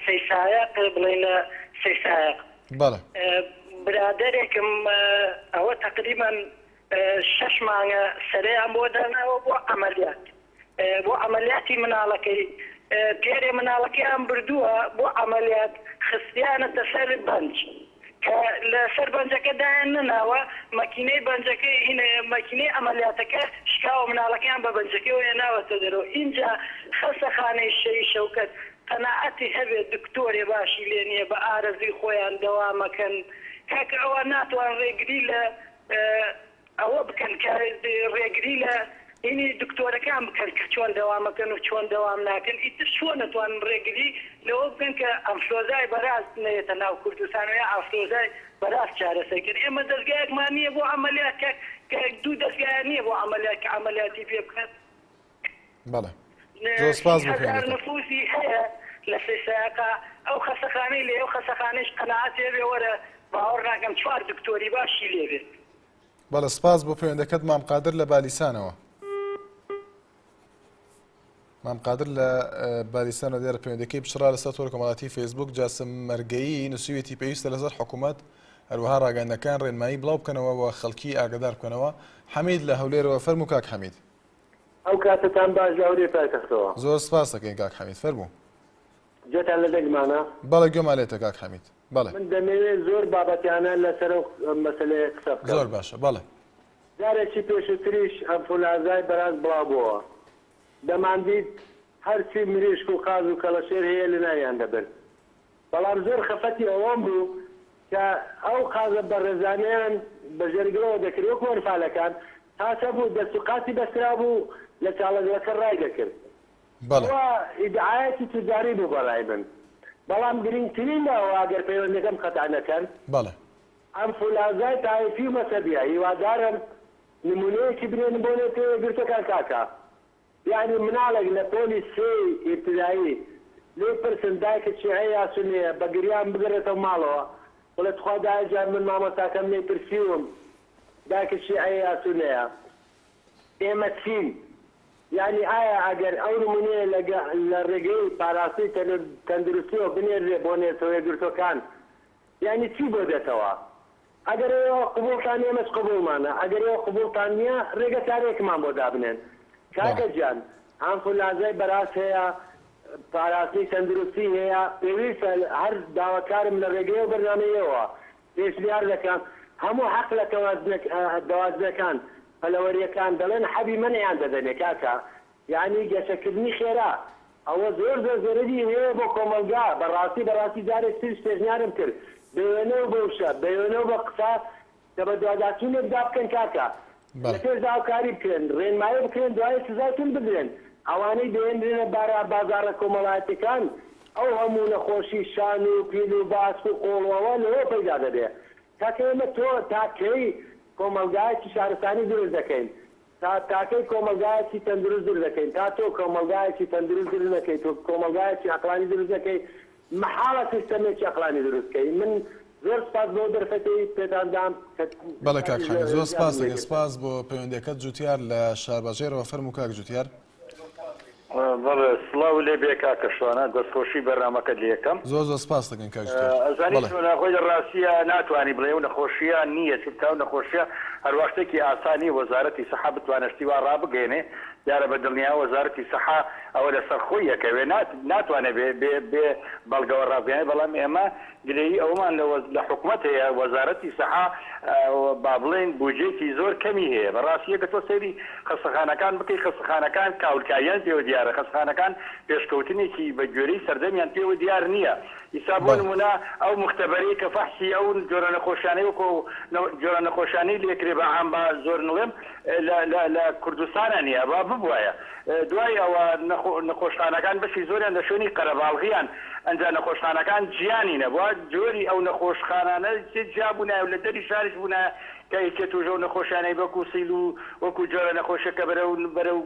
سەیسایەق بڵێین لە سەیسایەق. بەڵێ. برادەرێکم ئەوە تەقریبەن شەش مانگە سەرەیان بۆ داناوە بۆ عەمەلیات بۆ عەمەلیاتی مناڵەکەی پێرێ مناڵەکەیان بردووە بۆ عەمەلیات خستیانەتە سەر بەنج کە لە سەر بەنجەکە دایان نەناوە مەکینەی بەنجەکەی هینە مەکینەی عەمەلیاتەکە شکاوە مناڵەکەیان بە بەنجەکەوە هێناوەتە دەرەوە ئینجا خەسەخانەی شەهید شەوکەت قەناعەتی هەبێت دکتۆرێ باشی لێ نیە بە ئارەزوی خۆیان دەوامەکەن کاکە ئەوان ناتوان ڕێگری لە ئەوە بکەن کە ڕێگری لە هینی دکتۆرەکان بکەن کە چۆن دەوامەکەن و چۆن دەوام ناکەن ئیتر چۆن ئەتوانن ڕێگری لەوە بکەن کە ئەنفلۆزای بەراز نەیەتە ناو کوردستان و یا ئەنفلۆزای بەراز چارەسەر کەن ئێمە دەزگایەکمان نییە بۆ عەمەلیات کە کە دوو دەزگایان نییە بۆ عەمەلیات کە عەمەلیاتی پێ بکەن. بەڵێ زۆر سپاس بۆ هەزار پەیوەندیتان. نفوسی هەیە لە سەیسایەقا ئەو خەسەخانەی لێ ئەو خەسەخانەیش قەناعەتی هەبێ وەرە باوەڕ ناکەم چوار دکتۆری باشی لێ بێت. بەڵێ سپاس بۆ پەیوەندەکەت مام قادر لە بالیسانەوە. مام قادر لە بالیسانەوە دیارە پەیوەندەکەی بچڕا لەسەر تۆڕی کۆمەڵاتی فەیسبوک جاسم مەرگەیی نووسیویەتی پێویستە لەسەر حکوومەت هەروەها ڕاگەیاندنەکان ڕێنمایی بڵاو بکەنەوە و خەڵکی ئاگادار بکەنەوە حەمید لە هەولێرەوە فەرموو کاک حەمید. ئەو کاتەتان باش لە هەولێر پایتەختەوە. زۆر سپاس دەکەین کاک حەمید فەرموو. گوێتان لە دەنگمانە؟ بەڵێ گوێمان لێتە کاک حەمید بەڵێ. من دەمەوێت زۆر بابەتیانە لەسەر ئەو مەسەلەیە قسە بکەم. زۆر باشە بەڵێ. جارێکی پێشووتریش ئەنفولازای بەراز بڵاو بۆوە. دەماندیت هەرچی مریشک و قاز و کەڵەشێر هەیە لەناویان دەبرد. بەڵام زۆر خەفەتی ئەوەم بوو کە ئەو قازە بەڕێزانەیان بە ژێرگڵەوە دەکرد وەکو ئەنفالەکان، تاسە بوو دەست و قاچی بەسترابوو لە چاڵەگڵەکە ڕای دەکرد. بەڵێ. ئەوە ئیدعایەکی توجاری بوو بە ڕای من. بەڵام گرینگترین ئەوە ئەگەر پەیوەندەکەم قەتع نەکەن. بەڵێ. ئەنفولازای تایفی و مەسەبیە. هیوادارم نمونەیەکی بنێن بۆ نەتەوە یەکگرتوەکان کاکە. یەعنی مناڵێک لە پۆلی سێی ئیبتدایی لێی پرسن دایکت شیعەیە یا سوننیە بە گریان بگەرێتەوە ماڵەوە بڵێ تخوا دایە گیان من مامۆستاکەم لێی پرسیوم دایکت شیعەیە یا سوننەیە ئێمە چین؟ یەعنی ئایا ئەگەر ئەو نمونەیە لە لە ڕێگەی پاراستنی تەندروستیەوە بنێررێ بۆ نەتەوە یەکگرتوەکان یانی چی بۆ دێتەوە؟ ئەگەر ئێوە قبوڵتان ئێمەش قبوڵمانە ئەگەر ئێوە قبوڵتان نیە ڕێگە چارەیەکمان بۆ دابنێن کاکە گیان ئانفولازای بەراز هەیە پاراستنی تەندروستی هەیە پێویستە هەر داواکارم لە ڕێگەی ئەو بەرنامەیەوە پێشنیار دەکەم هەموو حەقلە دەواجنەکان پەلەوەریەکان دەڵێن حەبی مەنعیان دەدەنێ کاکە یانی گەشەکردنی خێرا ئەوە زۆر زۆر زەرەری هەیە بۆ کۆمەڵگا بەڕاستی بەڕاستی جارێک تریش پێشنیارم کرد بە وێنە و بە وشە بە وێنە و بە قسە کە بەدواداچوونێک دا بکەن کاکە لە بەڵێ. پێشدا هاوکاری بکرێن ڕێنمایی بکرێن دوایی سزای توند بدرێن ئەوانەی دەهێنرێنە بارا بازاڕە کۆمەڵایەتیەکان ئەو هەموو نەخۆشی شان و پیل و باسک و قۆڵ و ئەوە لەوە پەیدا دەبێ کاکە ئێمە تۆ تا کەی کۆمەڵگایەکی شارستانی دروست دەکەین تا تاکەی کۆمەڵگایەکی تەندروست دروست دەکەین؟ تا تۆ کۆمەڵگایەکی تەندروست دروست نەکەیت و کۆمەڵگایەکی عەقڵانی دروست نەکەی. مەحاڵە سیستەمێکی ئەقڵانی دروست کەی من زۆر سپاس بۆ دەرفەتەی پێتان دام کە بەڵێ کاک کاتی حەمید زۆر زیادم سپاس دەکەین لێگرت. سپاس بۆ پەیوەندیەکەت جوتیار لە شارباژێرەوە فەرموو کاک جوتیار. بەڵێ سڵاو لێ بێ کاکە شوانە دەستخۆشی بەرنامەکەت لێ ئەکەم. زۆر زۆر سپاست دەکەین کاک جوتیار. ئەزانی بەڵێ. چۆنە خۆی لە ڕاستیا ناتوانی بڵێ ئەو نەخۆشیە نییە چونکە ئەو نەخۆشیە هەروا شتێکی ئاسان نییە وەزارەتی سەحە بتوانێ شتی وا ڕابگەیەنێ دیارە بە دڵنیایە وەزارەتی سەحە ئەوە لەسەر خۆی ئەکەوێ ناتوانێ بێ بێ بێ بەڵگەوە ڕابگەیەنێ بەڵام ئێمە گلەیی ئەوەمان لە لە حکومەت هەیە وەزارەتی سەحە با بڵێین بوجەیەکی زۆر کەمی هەیە بەڕاستی ئەگەر تۆ سەیری خەستەخانەکان بکەی خەستەخانەکان کاولکاریان پێوە دیارە خەستەخانەکان پێشکەوتنێکی بە گوێرەی سەردەمیان پێوە دیار نییە ئیستا بۆ نمونە ئەو موختەبەرەی کە فەحسی ئەو جۆرە نەخۆشیانەی وەکو جۆرە نەخۆشیانەی لێکرێ بە عام با زۆر نڵێم لە لە لە کوردستانا نییە با ببوایە دوای ئەوە نەخۆشخانەکان بەشی زۆریان لە شوێنی قەرەباڵغیان ئەنجا نەخۆشخانەکان جیا نینە بوا جۆری ئەو نەخۆشخانانە جیا بوونایە و لە دەری شاریش بوونایە کە یەکێ تووش ئەو نەخۆشیانەی وەکوو سیل و وەکوو جۆرە نەخۆشیەکە بەرەو بەرەو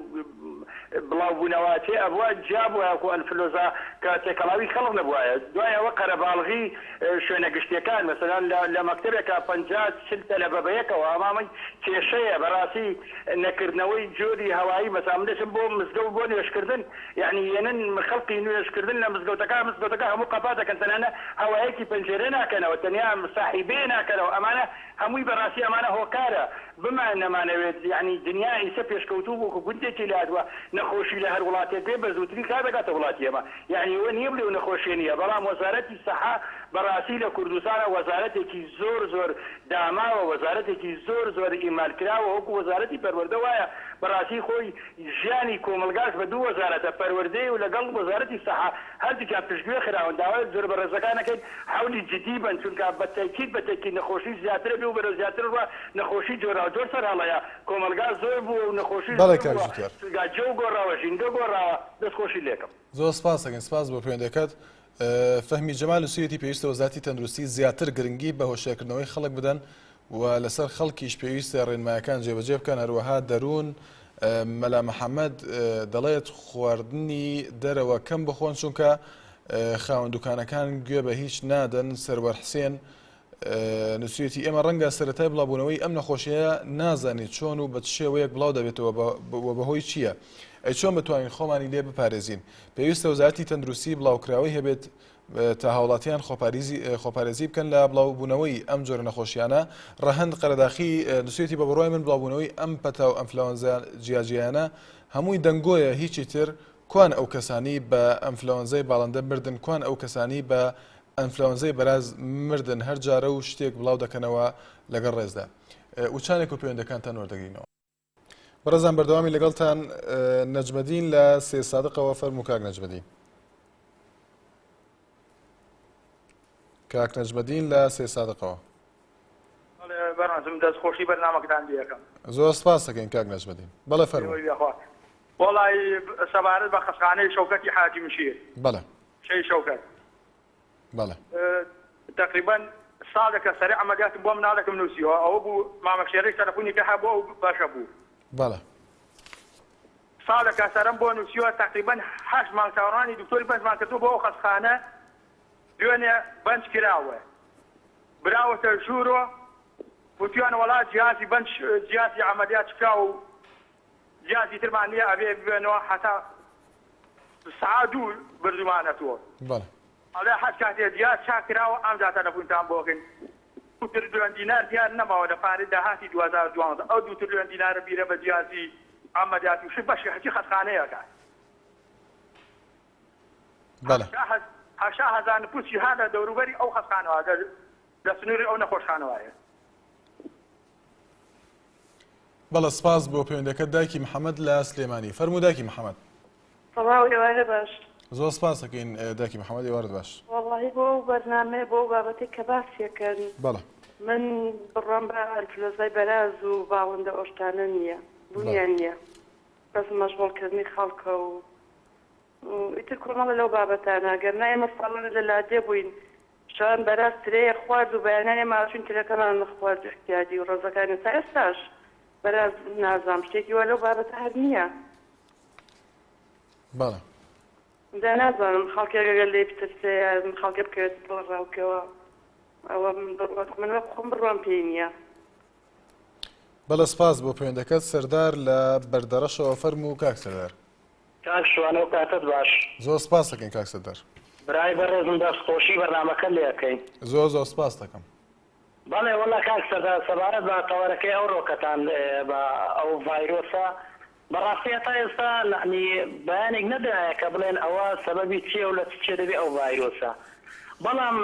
بڵاو بوونەوە تێ ئەبوا جیا بوایە وەکوو ئەنفلۆزا کە تێکەڵاوی خەڵک نەبوایە دوای ئەوە قەرەباڵغی شوێنە گشتیەکان مەسەلەن لە لە مەکتەبێکا 50 40 تەلەبە بەیەکەوە ئەمامەی کێشەیە بەڕاستی نەکردنەوەی جۆری هەوایی مەسەلەن من دەچم بۆ مزگەوت بۆ نوێژکردن یەعنی یەنن خەڵقی نوێژکردن لە مزگەوتەکە مزگەوتەکە هەموو قەپا دەکەن تەنانە هەوایەکی پەنجەرە ناکەنەوە تەنیا ساحیبەیە ناکەنەوە ئەمانە هەمووی بەڕاستی ئەمانە هۆکارە بمان نەمانەوێت یەعنی دنیا ئیسە پێشکەوتوو بوو کە گوندێکی لاتوە نەخۆشی لە هەر وڵاتێک بێ بە زووترین کات دەگاتە وڵاتی ئێمە یەعنی ئەوە نیە بلێ و نەخۆشیە نیە بەڵام وەزارەتی سەحە بەڕاستی لە کوردستانا وەزارەتێکی زۆر زۆر داماوە وەزارەتێکی زۆر زۆر ئیمال کراوە وەکو وەزارەتی پەروەردە وایە بەڕاستی خۆی ژیانی کۆمەڵگاش بە دوو وەزارەتە پەروەردەی و لەگەڵ وەزارەتی سەحە هەردووکیان پشتگوێ خراون داوای زۆر بەڕێزەکان ئەکەین حەولی جدی بن چونکە بە تەکید بە تەکید نەخۆشی زیاترە بێ و بەرەو زیاتر ڕوا نەخۆشی جۆراوجۆر سەر هەڵەیە کۆمەڵگا زۆر بووە و نەخۆشیش بەڵێ زۆر کاک بووە جوتیار. چونکە جەو گۆڕاوە ژینگە گۆڕاوە دەست خۆشی لێکەم. زۆر سپاس دەکەین سپاس بۆ پەیوەندیەکەت. فەهمی جەمال نووسیویەتی پێویستە وەزارەتی تەندروستی زیاتر گرنگی بە هۆشیارکردنەوەی خەڵک بدەن و لەسەر خەڵکیش پێویستە ڕێنمایەکان جێبەجێ بکەن هەروەها دەروون مەلا محەممەد دەڵێت خواردنی دەرەوە کەم بخۆن چونکە خاوەن دوکانەکان گوێ بە هیچ نادەن سەروەر حسێن نووسیویەتی ئێمە ڕەنگە سەرەتای بڵاوبوونەوەی ئەم نەخۆشیە نازانین چۆن و بە چ شێوەیەک بڵاو دەبێتەوە و بەهۆی چییە ئەی چۆن بتوانین خۆمانی لێ بپارێزین پێویستە وەزارەتی تەندروستی بڵاوکراوەی هەبێت تا هاوڵاتیان خۆپارێزی بکەن لە بڵاوبوونەوەی ئەم جۆرە نەخۆشیانە ڕەهەند قەرەداخی نووسیویەتی بە بڕوای من بڵاوبوونەوەی ئەم پەتا و ئەنفلەوەنزا جیاجیایانە هەمووی دەنگۆیە هیچی تر کوان ئەو کەسانی بە ئەنفلەوەنزای باڵندە مردن کوان ئەو کەسانی بە ئەنفلەوەنزای بەراز مردن هەر جارە و شتێک بڵاو دەکەنەوە لەگەڵ ڕێزدا وچانێک و پەیوەندەکانتان وەردەگرینەوە. بەڕێزان بەردەوامی لەگەڵتان نەجمەدین لە سێ سادقەوە فەرموو کاک نەجمەدین. کاک نەجمەدین لە سێ سادقەوە. بەڕێزم دەست خۆشی بەرنامەکەتان لێ ئەکەم. زۆر سپاس دەکەین کاک نەجمەدین. بەڵێ فەرموو. وەڵی سەبارەت بە خەسخانەی شەوکەتی حاجی مشیر. بەڵێ. شەی شەوکەت. بەڵێ. تەقریبەن ساڵێکە سەرێ عەمەلیاتم بۆ مناڵێکم نووسیوە ئەوە بوو مامە شێرەی تەلەفونی پێ هەبوو ئەو باشە بوو. بەڵێ. ساڵێکە سەرم بۆ نووسیوە تەقریبەن هەشت مانگ چاوەڕوانی دکتۆری بەنجمان کردووە بۆ ئەو خەستخانە دوێنێ بەنج کراوە براوەتە ژوورۆ وتویانە وەڵا جیهازی بەنج جیهازی عەمەلیات شکاوە و جیهازی ترمان نییە ئەبێ ببێنەوە هەتا سەعات دوو بردومانەتەوە. بەڵێ. ئەڵێ هەر کاتێ دیار چاک کراوە ئەمجا تەلەفونتان بۆ ئەکەین. دوو ترلیۆن دینار دیار نەماوە لە پارەی داهاتی 2012 ئەو دوو ترلیۆن دینارە بیرە بە جیازی عەمەلیات و شت بەشی هەرچی خەستخانەیە ئەکات. بەڵێ. 80 هەزار نفوسی ها لە دەوروبەری ئەو خەستخانەوە لە سنووری ئەو نەخۆشخانەوەیە. بەڵێ سپاس بۆ پەیوەندەکەت دایکی محەمەد لە سلێمانی فەرموو دایکی محەمەد. سڵاو ئێوارە باش. زۆر سپاس دەکەین دایکی محەمەد ئێوارت باش. وەڵاهی بۆ ئەو بەرنامەیە بۆ ئەو بابەتەی کە باسیەکەن بەڵێ. من بڕوام بە ئەنفلۆزای بەراز و باڵندە ئەوشتانە نییە بونیان نییە بەس مەشغوڵ کردنی خەڵکە و ئیتر کۆمەڵە لەو بابەتانە گەر نا ئێمە ساڵانە لە لادێ بووین شەوان بەراز ترێیە خوارد و بەیانیان ئێمە ئەچوین ترێکەمان خوارد ئیعتیادی و ڕەزەکانی تا ئێستاش بەراز نازام شتێکی وا لەو بابەتە هەر نییە. بەڵێ. جا نازانم خەڵکێک ئەگەر لێی بترسێ یان خەڵکێ بکەوێتە دڵەڕاوکێوە ئەوە من بڕوا من وەک خۆم بڕوام پێی نییە. بەڵێ سپاس بۆ پەیوەندەکەت سەردار لە بەردەڕەشەوە فەرموو کاک سەردار. کاک شوان ئەو کاتەت باش. زۆر سپاست دەکەین کاک سەردار. برای بەڕێزم دەست خۆشی بەرنامەکەت لێ ئەکەین. زۆر زۆر سپاست دەکەم. بەڵێ وەڵا کاک سەردار سەبارەت بە تەوەرەکەی ئەوڕۆکەتان بە ئەو ڤایرۆسە بەڕاستی هەتا ئێستا نەعنی بەیانێک نەدرایە کە بڵێن ئەوە سەبەبی چیە و لە چ چێ دەبێ ئەو ڤایرۆسە بەڵام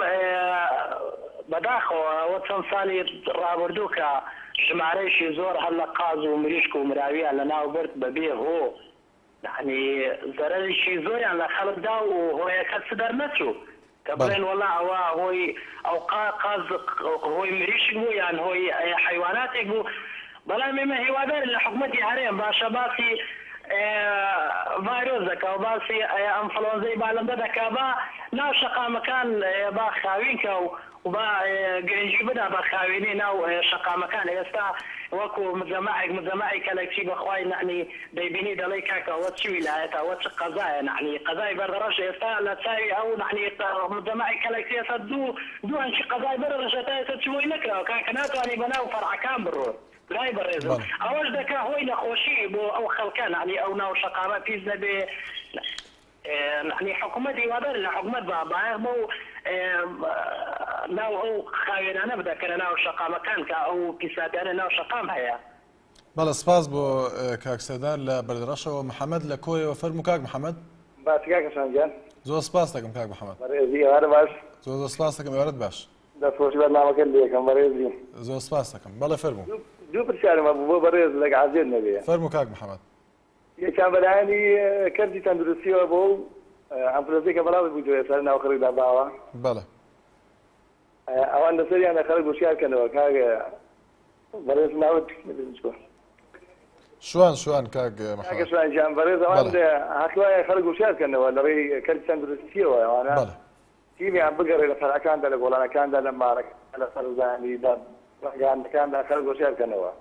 بەداخەوە ئەوە چەند سالی ڕابردوو کە ژمارەیەکی زۆر هەر لە قاز و مریشک و مراویان لەناو برد بەبێ هۆ یەعنی زەرەرێکی زۆریان لە خەڵک دا و هۆیەکە چ دەرنەچوو کە بڵێن وەڵا ئەوە هۆی ئەو قا قاز هۆی مریشک بوو یان هۆی حەیواناتێک بوو بەڵام ئێمە هیوادارین لە حکومەتی هەرێم باشە باسی ڤایرۆس دەکا و باسی ئەنفلۆنزەی بالندە دەکا با ناو شەقامەکان با خاوین کا و با گرنگی بدا بە خاوێنی ناو شەقامەکان ئێستا وەکو مجەمەعێک مجەمەعی کەلەکچی بەخوای نەعنی دەیبینی دەڵێی کاکە ئەوە چ ویلایەتە ئەوە چ قەزایە نەعنی قەزای بەردەڕەش ئێستا لە چاوی ئەو نەعنی مجەمەعی کەلەکچی ئێستا دوو دوو هەنکی قەزای بەرەڕەشە تا ئێستا چ بۆی نەکراوە کاکە ناتوانی بەناو فەرعەکان بڕۆی برای بەڕێزم ئەوەش دەکا هۆی نەخۆشی بۆ ئەو خەڵکە نەعنی ئەو ناو شەقامە پیس نەبێ یەعنی حکومەت هیوادارین لە حکومەت با بایەخ بەو ناو ئەو خاوێنانە بدە کە لە ناو شەقامەکان کە ئەو پیساتیانە ناو شەقام هەیە. بەڵێ سپاس بۆ کاک سەردار لە بەردەڕەشەوە محەمەد لە کۆیەوە فەرموو کاک محەمەد. باش کاک حسام گیان. زۆر سپاست دەکەم کاک محەمەد. بەڕێزی ئێوارە باش. زۆر زۆر سپاست دەکەم ئێوارەت باش. دەست خۆشی بەرنامەکەت لێ ئەکەم بەڕێزی. زۆر سپاست دەکەم بەڵێ فەرموو. دوو پرسیارم هەبوو بۆ بەڕێز لەک عەزێت نەبێ. فەرموو کاک محەمەد. یەکیان بەلایەنی کەرتی تەندروستیەوە بۆ ئەو ئەنفلۆنزەی کە بەڵاو بوویتەوە ئێستا لە ناو خەڵکدا باوە. بەڵێ. ئەوان لەسەریانە خەڵک وشیار کەنەوە کاک بەڕێز ناوت نەبینم چوە. شوان شوان کاک محمد. کاکە شوان گیان بەڕێز ئەوان هەق وایە خەڵک وشیار کەنەوە لە ڕێی کەرتی تەندروستیەوە ئەوانە تیمیان بگەڕێ لە فەرعەکاندا لە گۆڵانەکاندا لە مارەکاندا لە سەرزانی لە ڕاگەیاندنەکاندا خەڵک وشیار کەنەوە.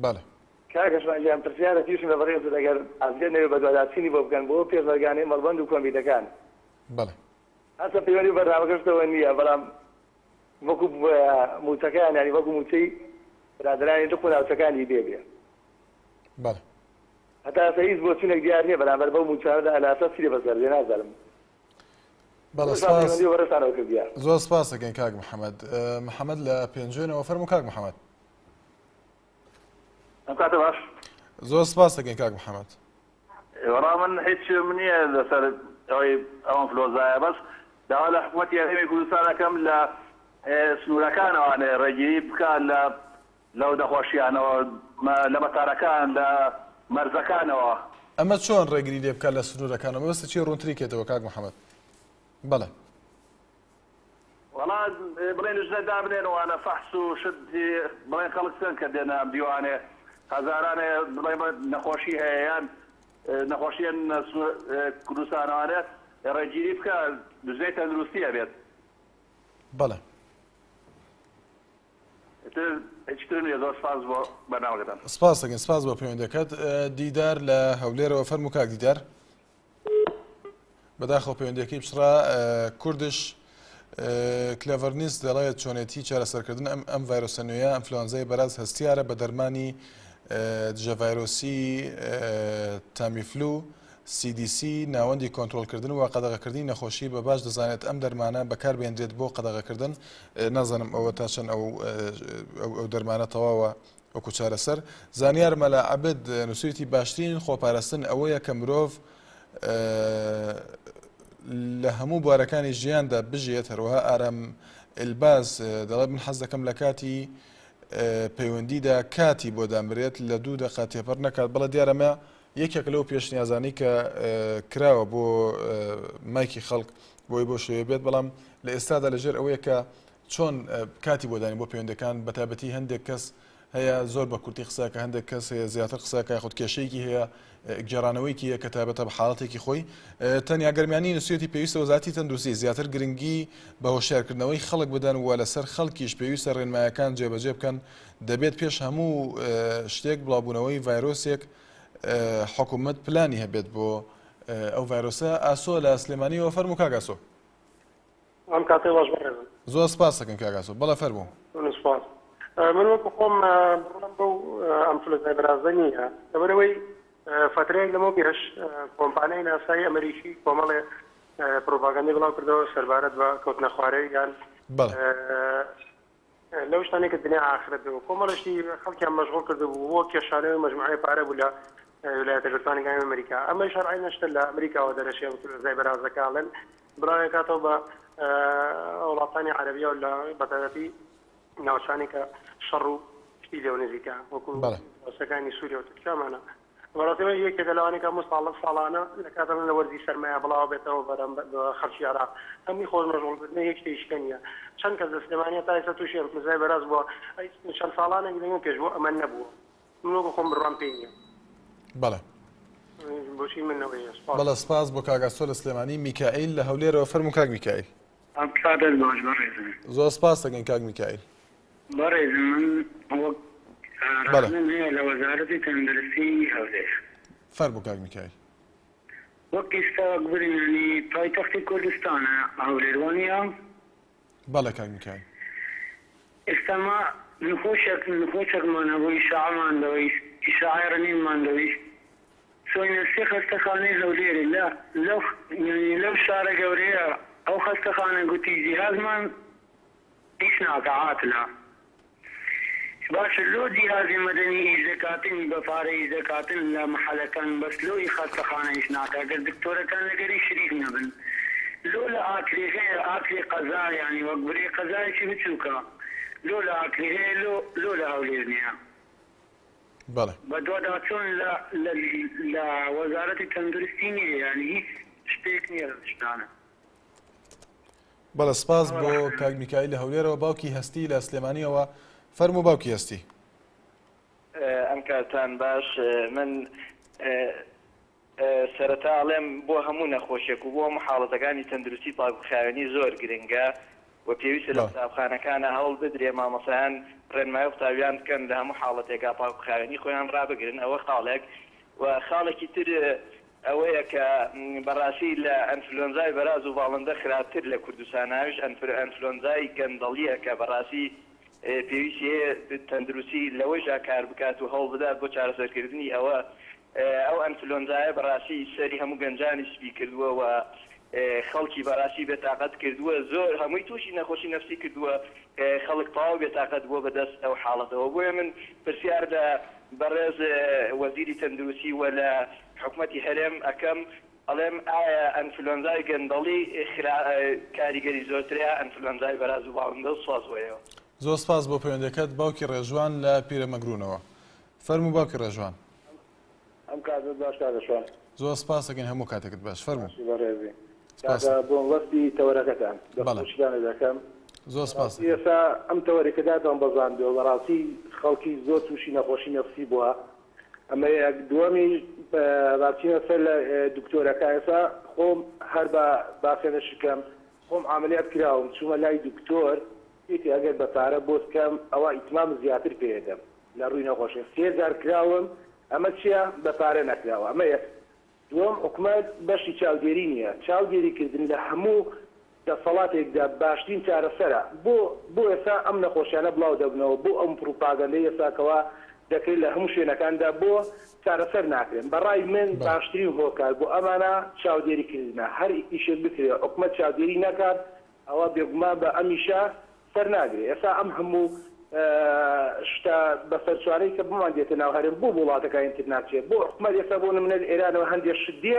بەڵێ. کاکە شوان گیان پرسیارەکیشم لە بەڕێزت ئەگەر ئەزیەت نەبێ بەدواداچوونی بۆ بکەن بۆ پێشمەرگانەی مەڵبەند و کۆمیتەکان. بەڵێ. هەرچەند پەیوەندی بە بەرنامەکەشتەوە نییە بەڵام وەکو مووچەکەیان یانی وەکو مووچەی برادەرانی لق و ناوچەکانی بێ بێ. بەڵێ. هەتا ئێستا هیچ بۆچوونێک دیار نییە بەرامبەر بەو مووچانەدا ئەلاسا چی لێ بەسەر دێ نازانم. بەڵێ زۆر سپاس. پەیوەندی بە بەڕێزتانەوە کردیە. زۆر سپاس دەکەین کاک محەمەد. محەمەد لە پێنجوێنەوە فەرموو کاک محەمەد. ئەم کاتە باش. زۆر سپاس دەکەین کاک محەمەد. وەڵا من هیچم نییە لەسەر ئەوەی ئەو ئەنفلۆزایە بەس داوا لە حکوومەتی هەرێمی کوردستان ئەکەم لە سنوورەکانەوانێ ڕێگیری بکا لە لەو نەخۆشیانەوە لە مەتارەکان لە مەرزەکانەوە. ئەمە چۆن ڕێگری لێ بکات لە سنوورەکانەوە مەبەستت چییە ڕوونتری کەیتەوە کاک محەمەد؟ بەڵێ. وەڵا بڵێن ژنە دابنێن وانە فەحس و شت بڵێن خەڵک چەند کە دێنە ئەم دیوانێ هەزارانێ بڵێن نەخۆشی هەیە یان نەخۆشیە کوردستانەوانێ ڕێگیری بکە دژەی تەندروستی هەبێت. بەڵێ. ئیتر هیچ ترم نیە زۆر سپاس بۆ بەرنامەکەتان. سپاس دەکەین سپاس بۆ پەیوەندەکەت دیدار لە هەولێرەوە فەرموو کاک دیدار. بەداخەوە پەیوەندیەکەی پچڕا کوردش کلەڤەرنیس دەڵێت چۆنێتی چارەسەرکردن ئەم ئەم ڤایرۆسە نوێیە ئەنفلۆنزای بەراز هەستیارە بە دەرمانی دژە ڤایرۆسی تامیفلو CDC ناوەندی کۆنترۆڵکردن و قەدەغەکردنی نەخۆشی بە باش دەزانێت ئەم دەرمانە بەکاربێنرێت بۆ قەدەغەکردن نازانم ئەوە تا چەند ئەو ئەو دەرمانە تەواوە وەکو چارەسەر. زانیار مەلا عەبد نووسیویەتی باشترین خۆپارستن ئەوەیە کە مرۆڤ لە هەموو بوارەکانی ژیاندا بژیێت، هەروەها ئارام ئیلباز دەڵێت من حەز دەکەم لە کاتی پەیوەندیدا کاتی بۆ دابنرێت لە دوو دەقە تێپەڕ نەکات، بەڵێ دیارە ئەمە یەکێک لەو پێشنیازانەی کە کراوە بۆ مایکی خەڵک بۆی بۆ شێوێ بێت، بەڵام لە ئێستادا لەژێر ئەوەیە کە چۆن کاتی بۆ دانین بۆ پەیوەندەکان بەتایبەتی هەندێک کەس هەیە زۆر بە کورتی قسەکە هەندێک کەس هەیە زیاتر قسەکە یاخود کێشەیەکی هەیە گێڕانەوەیکی هەیە کە تایبەتە بە حاڵەتێکی خۆی تەنیا گەرمیانی نووسیەتی پێویستە وەزارەتی تەندروستی زیاتر گرنگی بە هۆشیارکردنەوەی خەڵک بدەن و لەسەر خەڵکیش پێویستە ڕێنمایەکان جێبەجێ بکەن دەبێت پێش هەموو شتێک بڵاوبوونەوەی ڤایرۆسێک حکوومەت پلانی هەبێت بۆ. ئەو ڤایرۆسە. ئاسۆ لە سلێمانیەوە فەرموو کاک ئاسۆ. ئەم کاتەی باش بەڕێزم. زۆر سپاس دەکەم کاک ئاسۆ. بەڵێ فەرموو. من سپاس. من وەکو خۆم بڕوام بەو ئەنفلۆنزای بەرازە نییە لەبەرئەوەی فەترەیەک لەمەو پێش کۆمپانیای ناسای ئەمریکی کۆمەڵێ پروپاگەندەی بڵاو کردەوە سەربارەت بە کەوتنە خوارەی یان لەو شتانەی کە دنیا ئاخرەت بوو کۆمەڵێ شتی خەڵکیان مەشغوڵ کردبوو بۆ کێشانەوەی مەجموعەی پارە بوو لە ویلایەتە یەکگرتووانەکانی ئەمریکا ئەمەش هەر عەینە شتە لە ئەمریکاوە دەرەچێ ئەنفلۆنزای بەرازەکە ئەڵێن بڵاوێکاتەوە بە وڵاتانی عەرەبیە و لە بەتایبەتی ناوچانی کە شەڕ و شتی لێو نزیکە وەکو ناوچەکانی سووریا و تورکیامانە بەڕاستی ئەمە یەکێکە لەوانەی کە هەموو ساڵ ساڵانە لە کاتەڵێن لە وەرزی سەرمایە بڵاوە بێتەوە بەرامبەر بە خەڵکی عێراق هەمووی خۆش مەشغوڵ کردنە هیچ شتێکی نییە چەند کەس لە سلێمانیە تا ئێستا تووشی ئەنفلۆنزای بەراز بووە ئەی چەند ساڵانێک لەمەو پێش بوو ئەمە نەبووە من وەکو خۆم بڕوام پێی نییە. بەڵێ. بۆچی من ئەوەیە سپاس. بەڵێ سپاس بۆ کاک ئاسۆ لە سلێمانی. میکائیل لە هەولێرەوە فەرموو کاک میکائیل. ئەم کاتەت باش بەڕێزم. زۆر سپاس دەکەین کاک میکائیل. بەڕێزم من وەک بەڵێ. ڕەخنەم هەیە لە وەزارەتی تەندروستی هەولێر. فەرموو کاک میکائیل. وەک ئیستا وەک بڵێین یانی پایتەختی کوردستانە هەولێر وانیە؟ بەڵێ کاک میکائیل. ئێستا ما نخۆشێک نخۆشێکمان هەبوو ئیشاعەمان دەویست ئیشاعەی ڕنینمان دەویست چۆینە سێ خەستەخانەی هەولێرێ لە لەو یانی لەو شارە گەورەیە ئەو خەستەخانە گوتی جیهازمان ئیش ناکا عاتلە باشە لۆ جیهازی مەدەنی ئیش دەکاتن بە پارە ئیش دەکاتن لە مەحەلەکان بەس لۆ ئی خەستەخانە ئیش ناکا گەر دکتۆرەکان لەگەری شریک نەبن لۆ لە ئاکرێ هەیە ئاکرێ قەزا یانی وەک برێ قەزایەکی بچوکە لۆ لە ئاکرێ هەیە لۆ لۆ لە هەولێر نیە. بەڵێ. بەدواداچوون لە لە لە وەزارەتی تەندروستی نیە یانی هیچ شتێک نیە لەم شتانە. بەڵێ سپاس بۆ کاک میکایل لە هەولێرەوە باوکی هەستی لە سلێمانیەوە فەرموو باوکی هەستی. ئەم کاتان باش من سەرەتا ئەڵێم بۆ هەموو نەخۆشێک و بۆ هەموو حاڵەتەکانی تەندروستی پاک و خاوێنی زۆر گرنگە و پێویستە لە قوتابخانەکانا هەوڵ بدرێ مامۆستایان ڕێنمایی قوتابیان بکەن لە هەموو حاڵەتێکا پاک و خاوێنی خۆیان ڕابگرن ئەوە خاڵێک و خاڵێکی تر ئەوەیە کە بەڕاستی لە ئەنفلۆنزای بەراز و باڵندە خراپتر لە کوردستان ئەویش ئەنفلۆنزای گەندەڵیە کە بەڕاستی پێویستی هەیە تەندروستی لەوەیشا کار بکات و هەوڵ بدات بۆ چارەسەرکردنی ئەوە ئەو ئەنفلۆنزایە بەڕاستی سەری هەموو گەنجانی سپی کردووە و خەڵکی بەڕاستی بێتاقەت کردووە زۆر هەمووی تووشی نەخۆشی نەفسی کردووە خەڵک تەواو بێتاقەت بووە بەدەست ئەو حاڵەتەوە بۆیە من پرسیار لە بەڕێز وەزیری تەندروستی و لە حکومەتی هەرێم ئەکەم ئەڵێم ئایا ئەنفلۆنزای گەندەڵی خرا کاریگەری زۆرترە یا ئەنفلۆنزای بەراز و باڵندە و سوپاس بۆ ئێوە. زۆر سپاس بۆ پەیوەندیەکەت باوکی ڕێژوان لە پیرەمەگرونەوە فەرموو باوکی ڕێژوان. ئەم کاتەت باش کاکە شوان. زۆر سپاس ئەکەین هەموو کاتێکت باش فەرموو. باشی بەڕێزی سپاس. کاکە بۆ مەبەستی تەوەرەکەتان دەست بەڵێ. خۆشیتان لێ دەکەم. زۆر سپاس بەڕاستی ئێستا ئەم تەوەرەی کە داتان بەزاندووە بەڕاستی خەڵکی زۆر تووشی نەخۆشی نەفسی بووە ئەمە یەک دووەمیش با بچینە سەر لە دکتۆرەکە ئێستا خۆم هەر بە باسێ نەشکەم خۆم عاملیات کراوم چوومە لای دکتۆر وتی ئەگەر بە پارە بۆت کەم ئەوا ئیتمام زیاتر پێ دەم لە ڕووی نەخۆشی سێ جار کراوم ئەمە چیە بە پارە نەکراوە ئەمە یەک دووەم حکومەت بەشی چاودێری نیە چاودێری کردن لە هەموو دەسەڵاتێکدا باشترین چارەسەرە بۆ بۆ ئێستا ئەم نەخۆشیانە بڵاو دەبنەوە بۆ ئەم پڕوپاگەندەی ئێستا کەوا دەکرێت لە هەموو شوێنەکاندا بۆ چارەسەر ناکرێن بە ڕای من باشترین هۆکار بۆ ئەمانە چاودێری کردنە هەر ئیشێک بکرێ حکومەت چاودێری نەکات ئەوا بێگومان بە ئەمیشە سەر ناگرێ ئێستا ئەم هەموو شتە بەسەرچوانەی کە بۆمان دێتە ناو هەرێم بۆ بۆ وڵاتەکانی تر ناچێ بۆ حکومەت ئێستا بۆ نمونە لە ئێرانەوە هەندێ شت دێ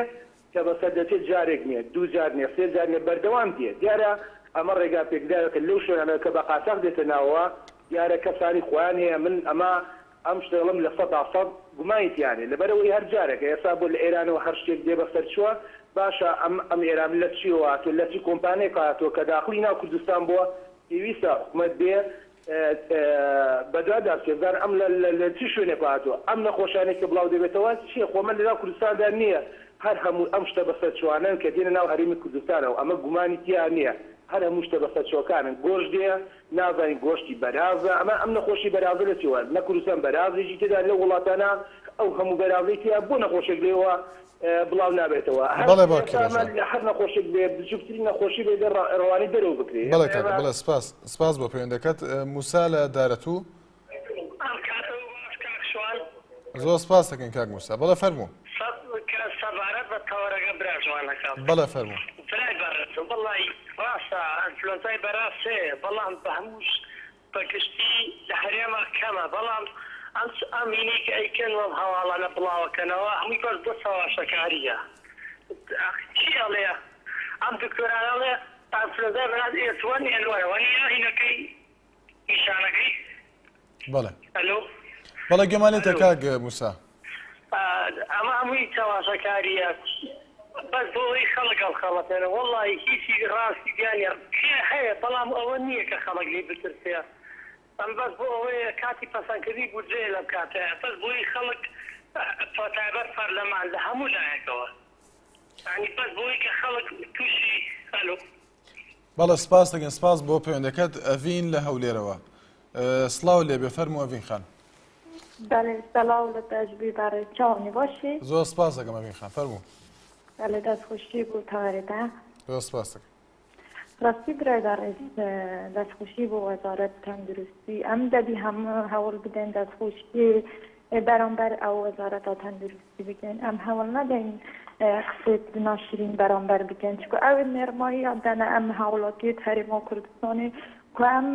کە بەسەر دەچێت جارێک نیە دوو جار نیە سێ جار نیە بەردەوام دێ دیارە ئەمە ڕێگا پێکراوێکە لەو شوێنانە کە بە قاچاخ دێتە ناوەوە دیارە کەسانی خۆیان هەیە من ئەمە ئەم شتە دەڵێم 100% گومانی تیا نیە لەبەرئەوەی هەر جارێکە ئێستا بۆ لە ئێرانەوە هەر شتێک دێ بەسەر چووە باشە ئەم ئەم ئێران لە چیەوە هاتووە لە چ کۆمپانیەک هاتووە کە داخڵی ناو کوردستان بووە پێویستە حکومەت بێ بەدوادا بچێ بزانێ ئەم لە لە چ شوێنێک هاتووە ئەم نەخۆشانەی کە بڵاو دەبێتەوە چیە خۆ ئەمە لەناو کوردستاندا نیە هەر هەموو ئەم شتە بەسەرچوانەن کە دێنە ناو هەرێمی کوردستانەوە ئەمە گومانی تیا نیە هەر هەموو شتە بەسەرچوەکانن گۆشت دێ نازانین گۆشتی بەرازە ئەمە ئەم نەخۆشی بەرازە لە چیوە نە کوردستان بەرازێکی تێدا لەو وڵاتانە. ئەو هەموو بەرازەی تیا بۆ نەخۆشێک لێوە بڵاو نابێتەوە هەر بەڵێ باوکی ئێستا ڕێزان. لە هەر نەخۆشێک بێ بچووکترین نەخۆشی بێ بێ ڕەوانەی دەرەوە بکرێ بەڵێ ئێستا کاکە ئێمە بەڵێ سپاس سپاس بۆ پەیوەندەکەت موسا لە دارەتوو. ئەم کاتەو باش کاک شوان. زۆر سپاس دەکەین کاک موسا بەڵێ فەرموو. کە سەبارەت بە تەوەرەکە برا جوانەکەم. بەڵێ فەرموو. برای بەڕێزم وەڵای ڕاستە ئەنفلۆنزای بەراز هەیە بەڵام بە هەموو بە گشتی لە هەرێما کەمە بەڵام ئەم ئەم هینەی کە ئەیکەن و ئەم هەواڵانە بڵاوەکەنەوە هەمووی بەس بۆ چەواشەکاریە چی ئەڵێ ئەم دکتۆرانە ئەڵێ ئەنفلۆنزای بەراز ئێس وەن ئێن وەنە وەنیە هینەکەی نیشانەکەی بەڵێ ئەلۆ بەڵێ گوێمان لێتە کاک موسا. ئەمە هەمووی چەواشەکاریە بەس بۆ ئەوەی خەڵک هەڵخەڵەتێنن وەڵاهی هیچی ڕاستی تیا نیە کێ هەیە بەڵام ئەوە نیە کە خەڵک لێی بترسێ ئەم بەس بۆ ئەوەیە کاتی پەسەندکردنی بودجەیە لەم کاتەیە بەس بۆی خەڵک بەتایبەت پەرلەمان لە هەموو لایەکەوە یانی بەس بۆی کە خەڵک تووشی ئەلۆ. بەڵێ سپاس دەکەین سپاس بۆ پەیوەندەکەت ئەڤین لە هەولێرەوە سڵاو لێبێ فەرموو ئەڤین خان. بەڵێ سڵاو لە تاش بی بەڕێز چاوانی باشی؟ زۆر سپاس دەکەم ئەڤین خان فەرموو. بەڵێ دەست خۆشی بۆ تەوەرێتە. زۆر سپاس دەکەم. ڕاستی برای بەڕێز دەست خۆشی بۆ وەزارەت تەندروستی ئەم دەبی هەموو هەوڵ بدەین دەست خۆشی بەرامبەر ئەو وەزارەتە تەندروستی بکەین ئەم هەوڵ نەدەین قسەی ناشرین بەرامبەر بکەین چکو ئەو نێرماییان دەنە ئەم هاوڵاتیت هەرێما کوردستانی کو ئەم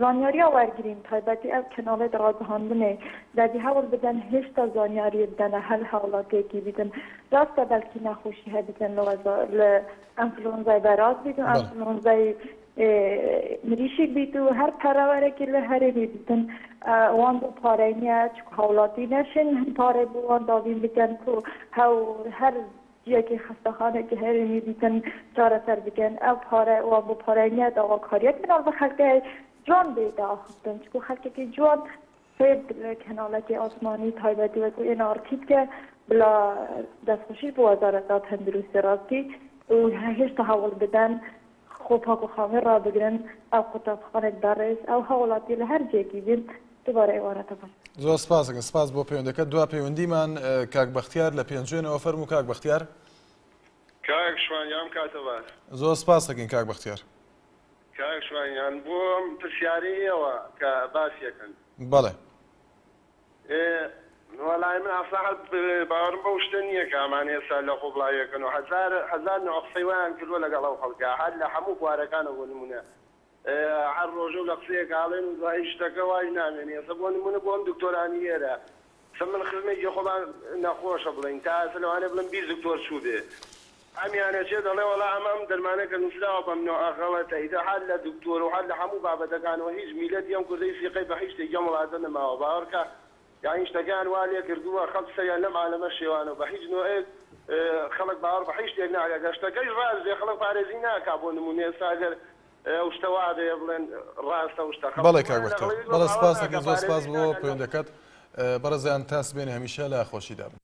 زانیاریا وەرگرین تایبەتی ئەو کەناڵێت ڕاگەهاندنێ دەبی هەوڵ بدەن هێشتا زانیاری بدەنە هەر هاوڵاتیەکی بیتن ڕاستە بەلکی نەخۆشی هەبیتن لە ئەنفلۆنزای بەراز بیت و ئەنفلۆنزای مریشک بیت و هەر پەرەوەرێکی لە هەرێمی بیتن وان بۆ پارەی نییە چکو هاوڵاتی نەشن هەم پارەی بۆ وان دابین بکەن کو هەو هەر جیەکی خەستەخانێکی هەرێمی بیتن چارەسەر بکەن ئەو پارە وان بۆ پارەی نییە داواکاریەک مناڵ بە خەلکەی جوان بێتە ئاخفتن چکو خەلکێکی جوان سەیر لە کەناڵەکی ئاسمانی تایبەتی وەکو ئێن ئاڕ تی بکە بلا دەستخۆشیش بۆ وەزارەتا تەندروستی ڕاستی و هێشتا هەوڵ بدەن خۆ پاک و خاوێن ڕابگرن ئەو قوتابخانێک بەڕێز ئەو هاوڵاتی لە هەر جێکی بن دووبارە ئێوارەتە باش. زۆر سپاس دەکەم سپاس بۆ پەیوەندەکەت دوا پەیوەندیمان کاک بەختیار لە پێنجوێنەوە فەرموو کاک بەختیار. کاک شوان گیان کاتە باش. زۆر سپاس دەکەین کاک بەختیار. کاک شوان گیان بۆ ئەم پرسیارەی ئێوە کە باسی ئەکەن. بەڵێ. ئێ وەڵای من ئەسڵا هەر باوەڕم بەو شتە نییە کە ئەمانە ئێستا لە خۆ بڵاوی ئەکەن و هەزار هەزار نەوع قسەی وایان کردووە لەگەڵ ئەو خەڵکە هەر لە هەموو بوارەکانەوە بۆ نموونە هەر ڕۆژە و لە قسەیەک ئاڵێن و دوایی شتەکە وایش نامێنێ ئێستا بۆ نموونە بۆ ئەم دکتۆرانی ئێرە سە من خزمێکی خۆمان نەخۆشە بڵێین تا ئێستا لەوانەیە بڵێم 20 دکتۆر چووبێ ئەمیان ئەچێ دەڵێ وەڵا ئەمە ئەم دەرمانە کە نووسراوە بەم نەوعە غەڵەتە ئیتر هەر لە دکتۆر و هەر لە هەموو بابەتەکانەوە هیچ میللەتی ئەم کوردەی سیقەی بە هیچ شتێکی ئەم وڵاتە نەماوە باوەڕکە یانی شتەکەیان وا لێ کردووە خەڵک سەریان لەم عالەمە شێوانەوە بە هیچ نۆعێک خەڵک باوەڕ بە هیچ شتێک ناکا گەر شتەکەش ڕاست بێ خەڵک پارێزی ناکا بۆ نموونە ئێستا ئەگەر ئەو شتە وا بێ بڵێن ڕاستە ئەو شتە خەڵک بەڵێ کاک وایە لە بەختیار غەڵەوی بەڵێ باوەڕ سپاس ناکا دەکەین زۆر سپاس پارێزی بۆ ناکا لە پەیوەندەکەت بەڕێزیان تا سبەینێ هەمیشە لە خۆشیدا بن.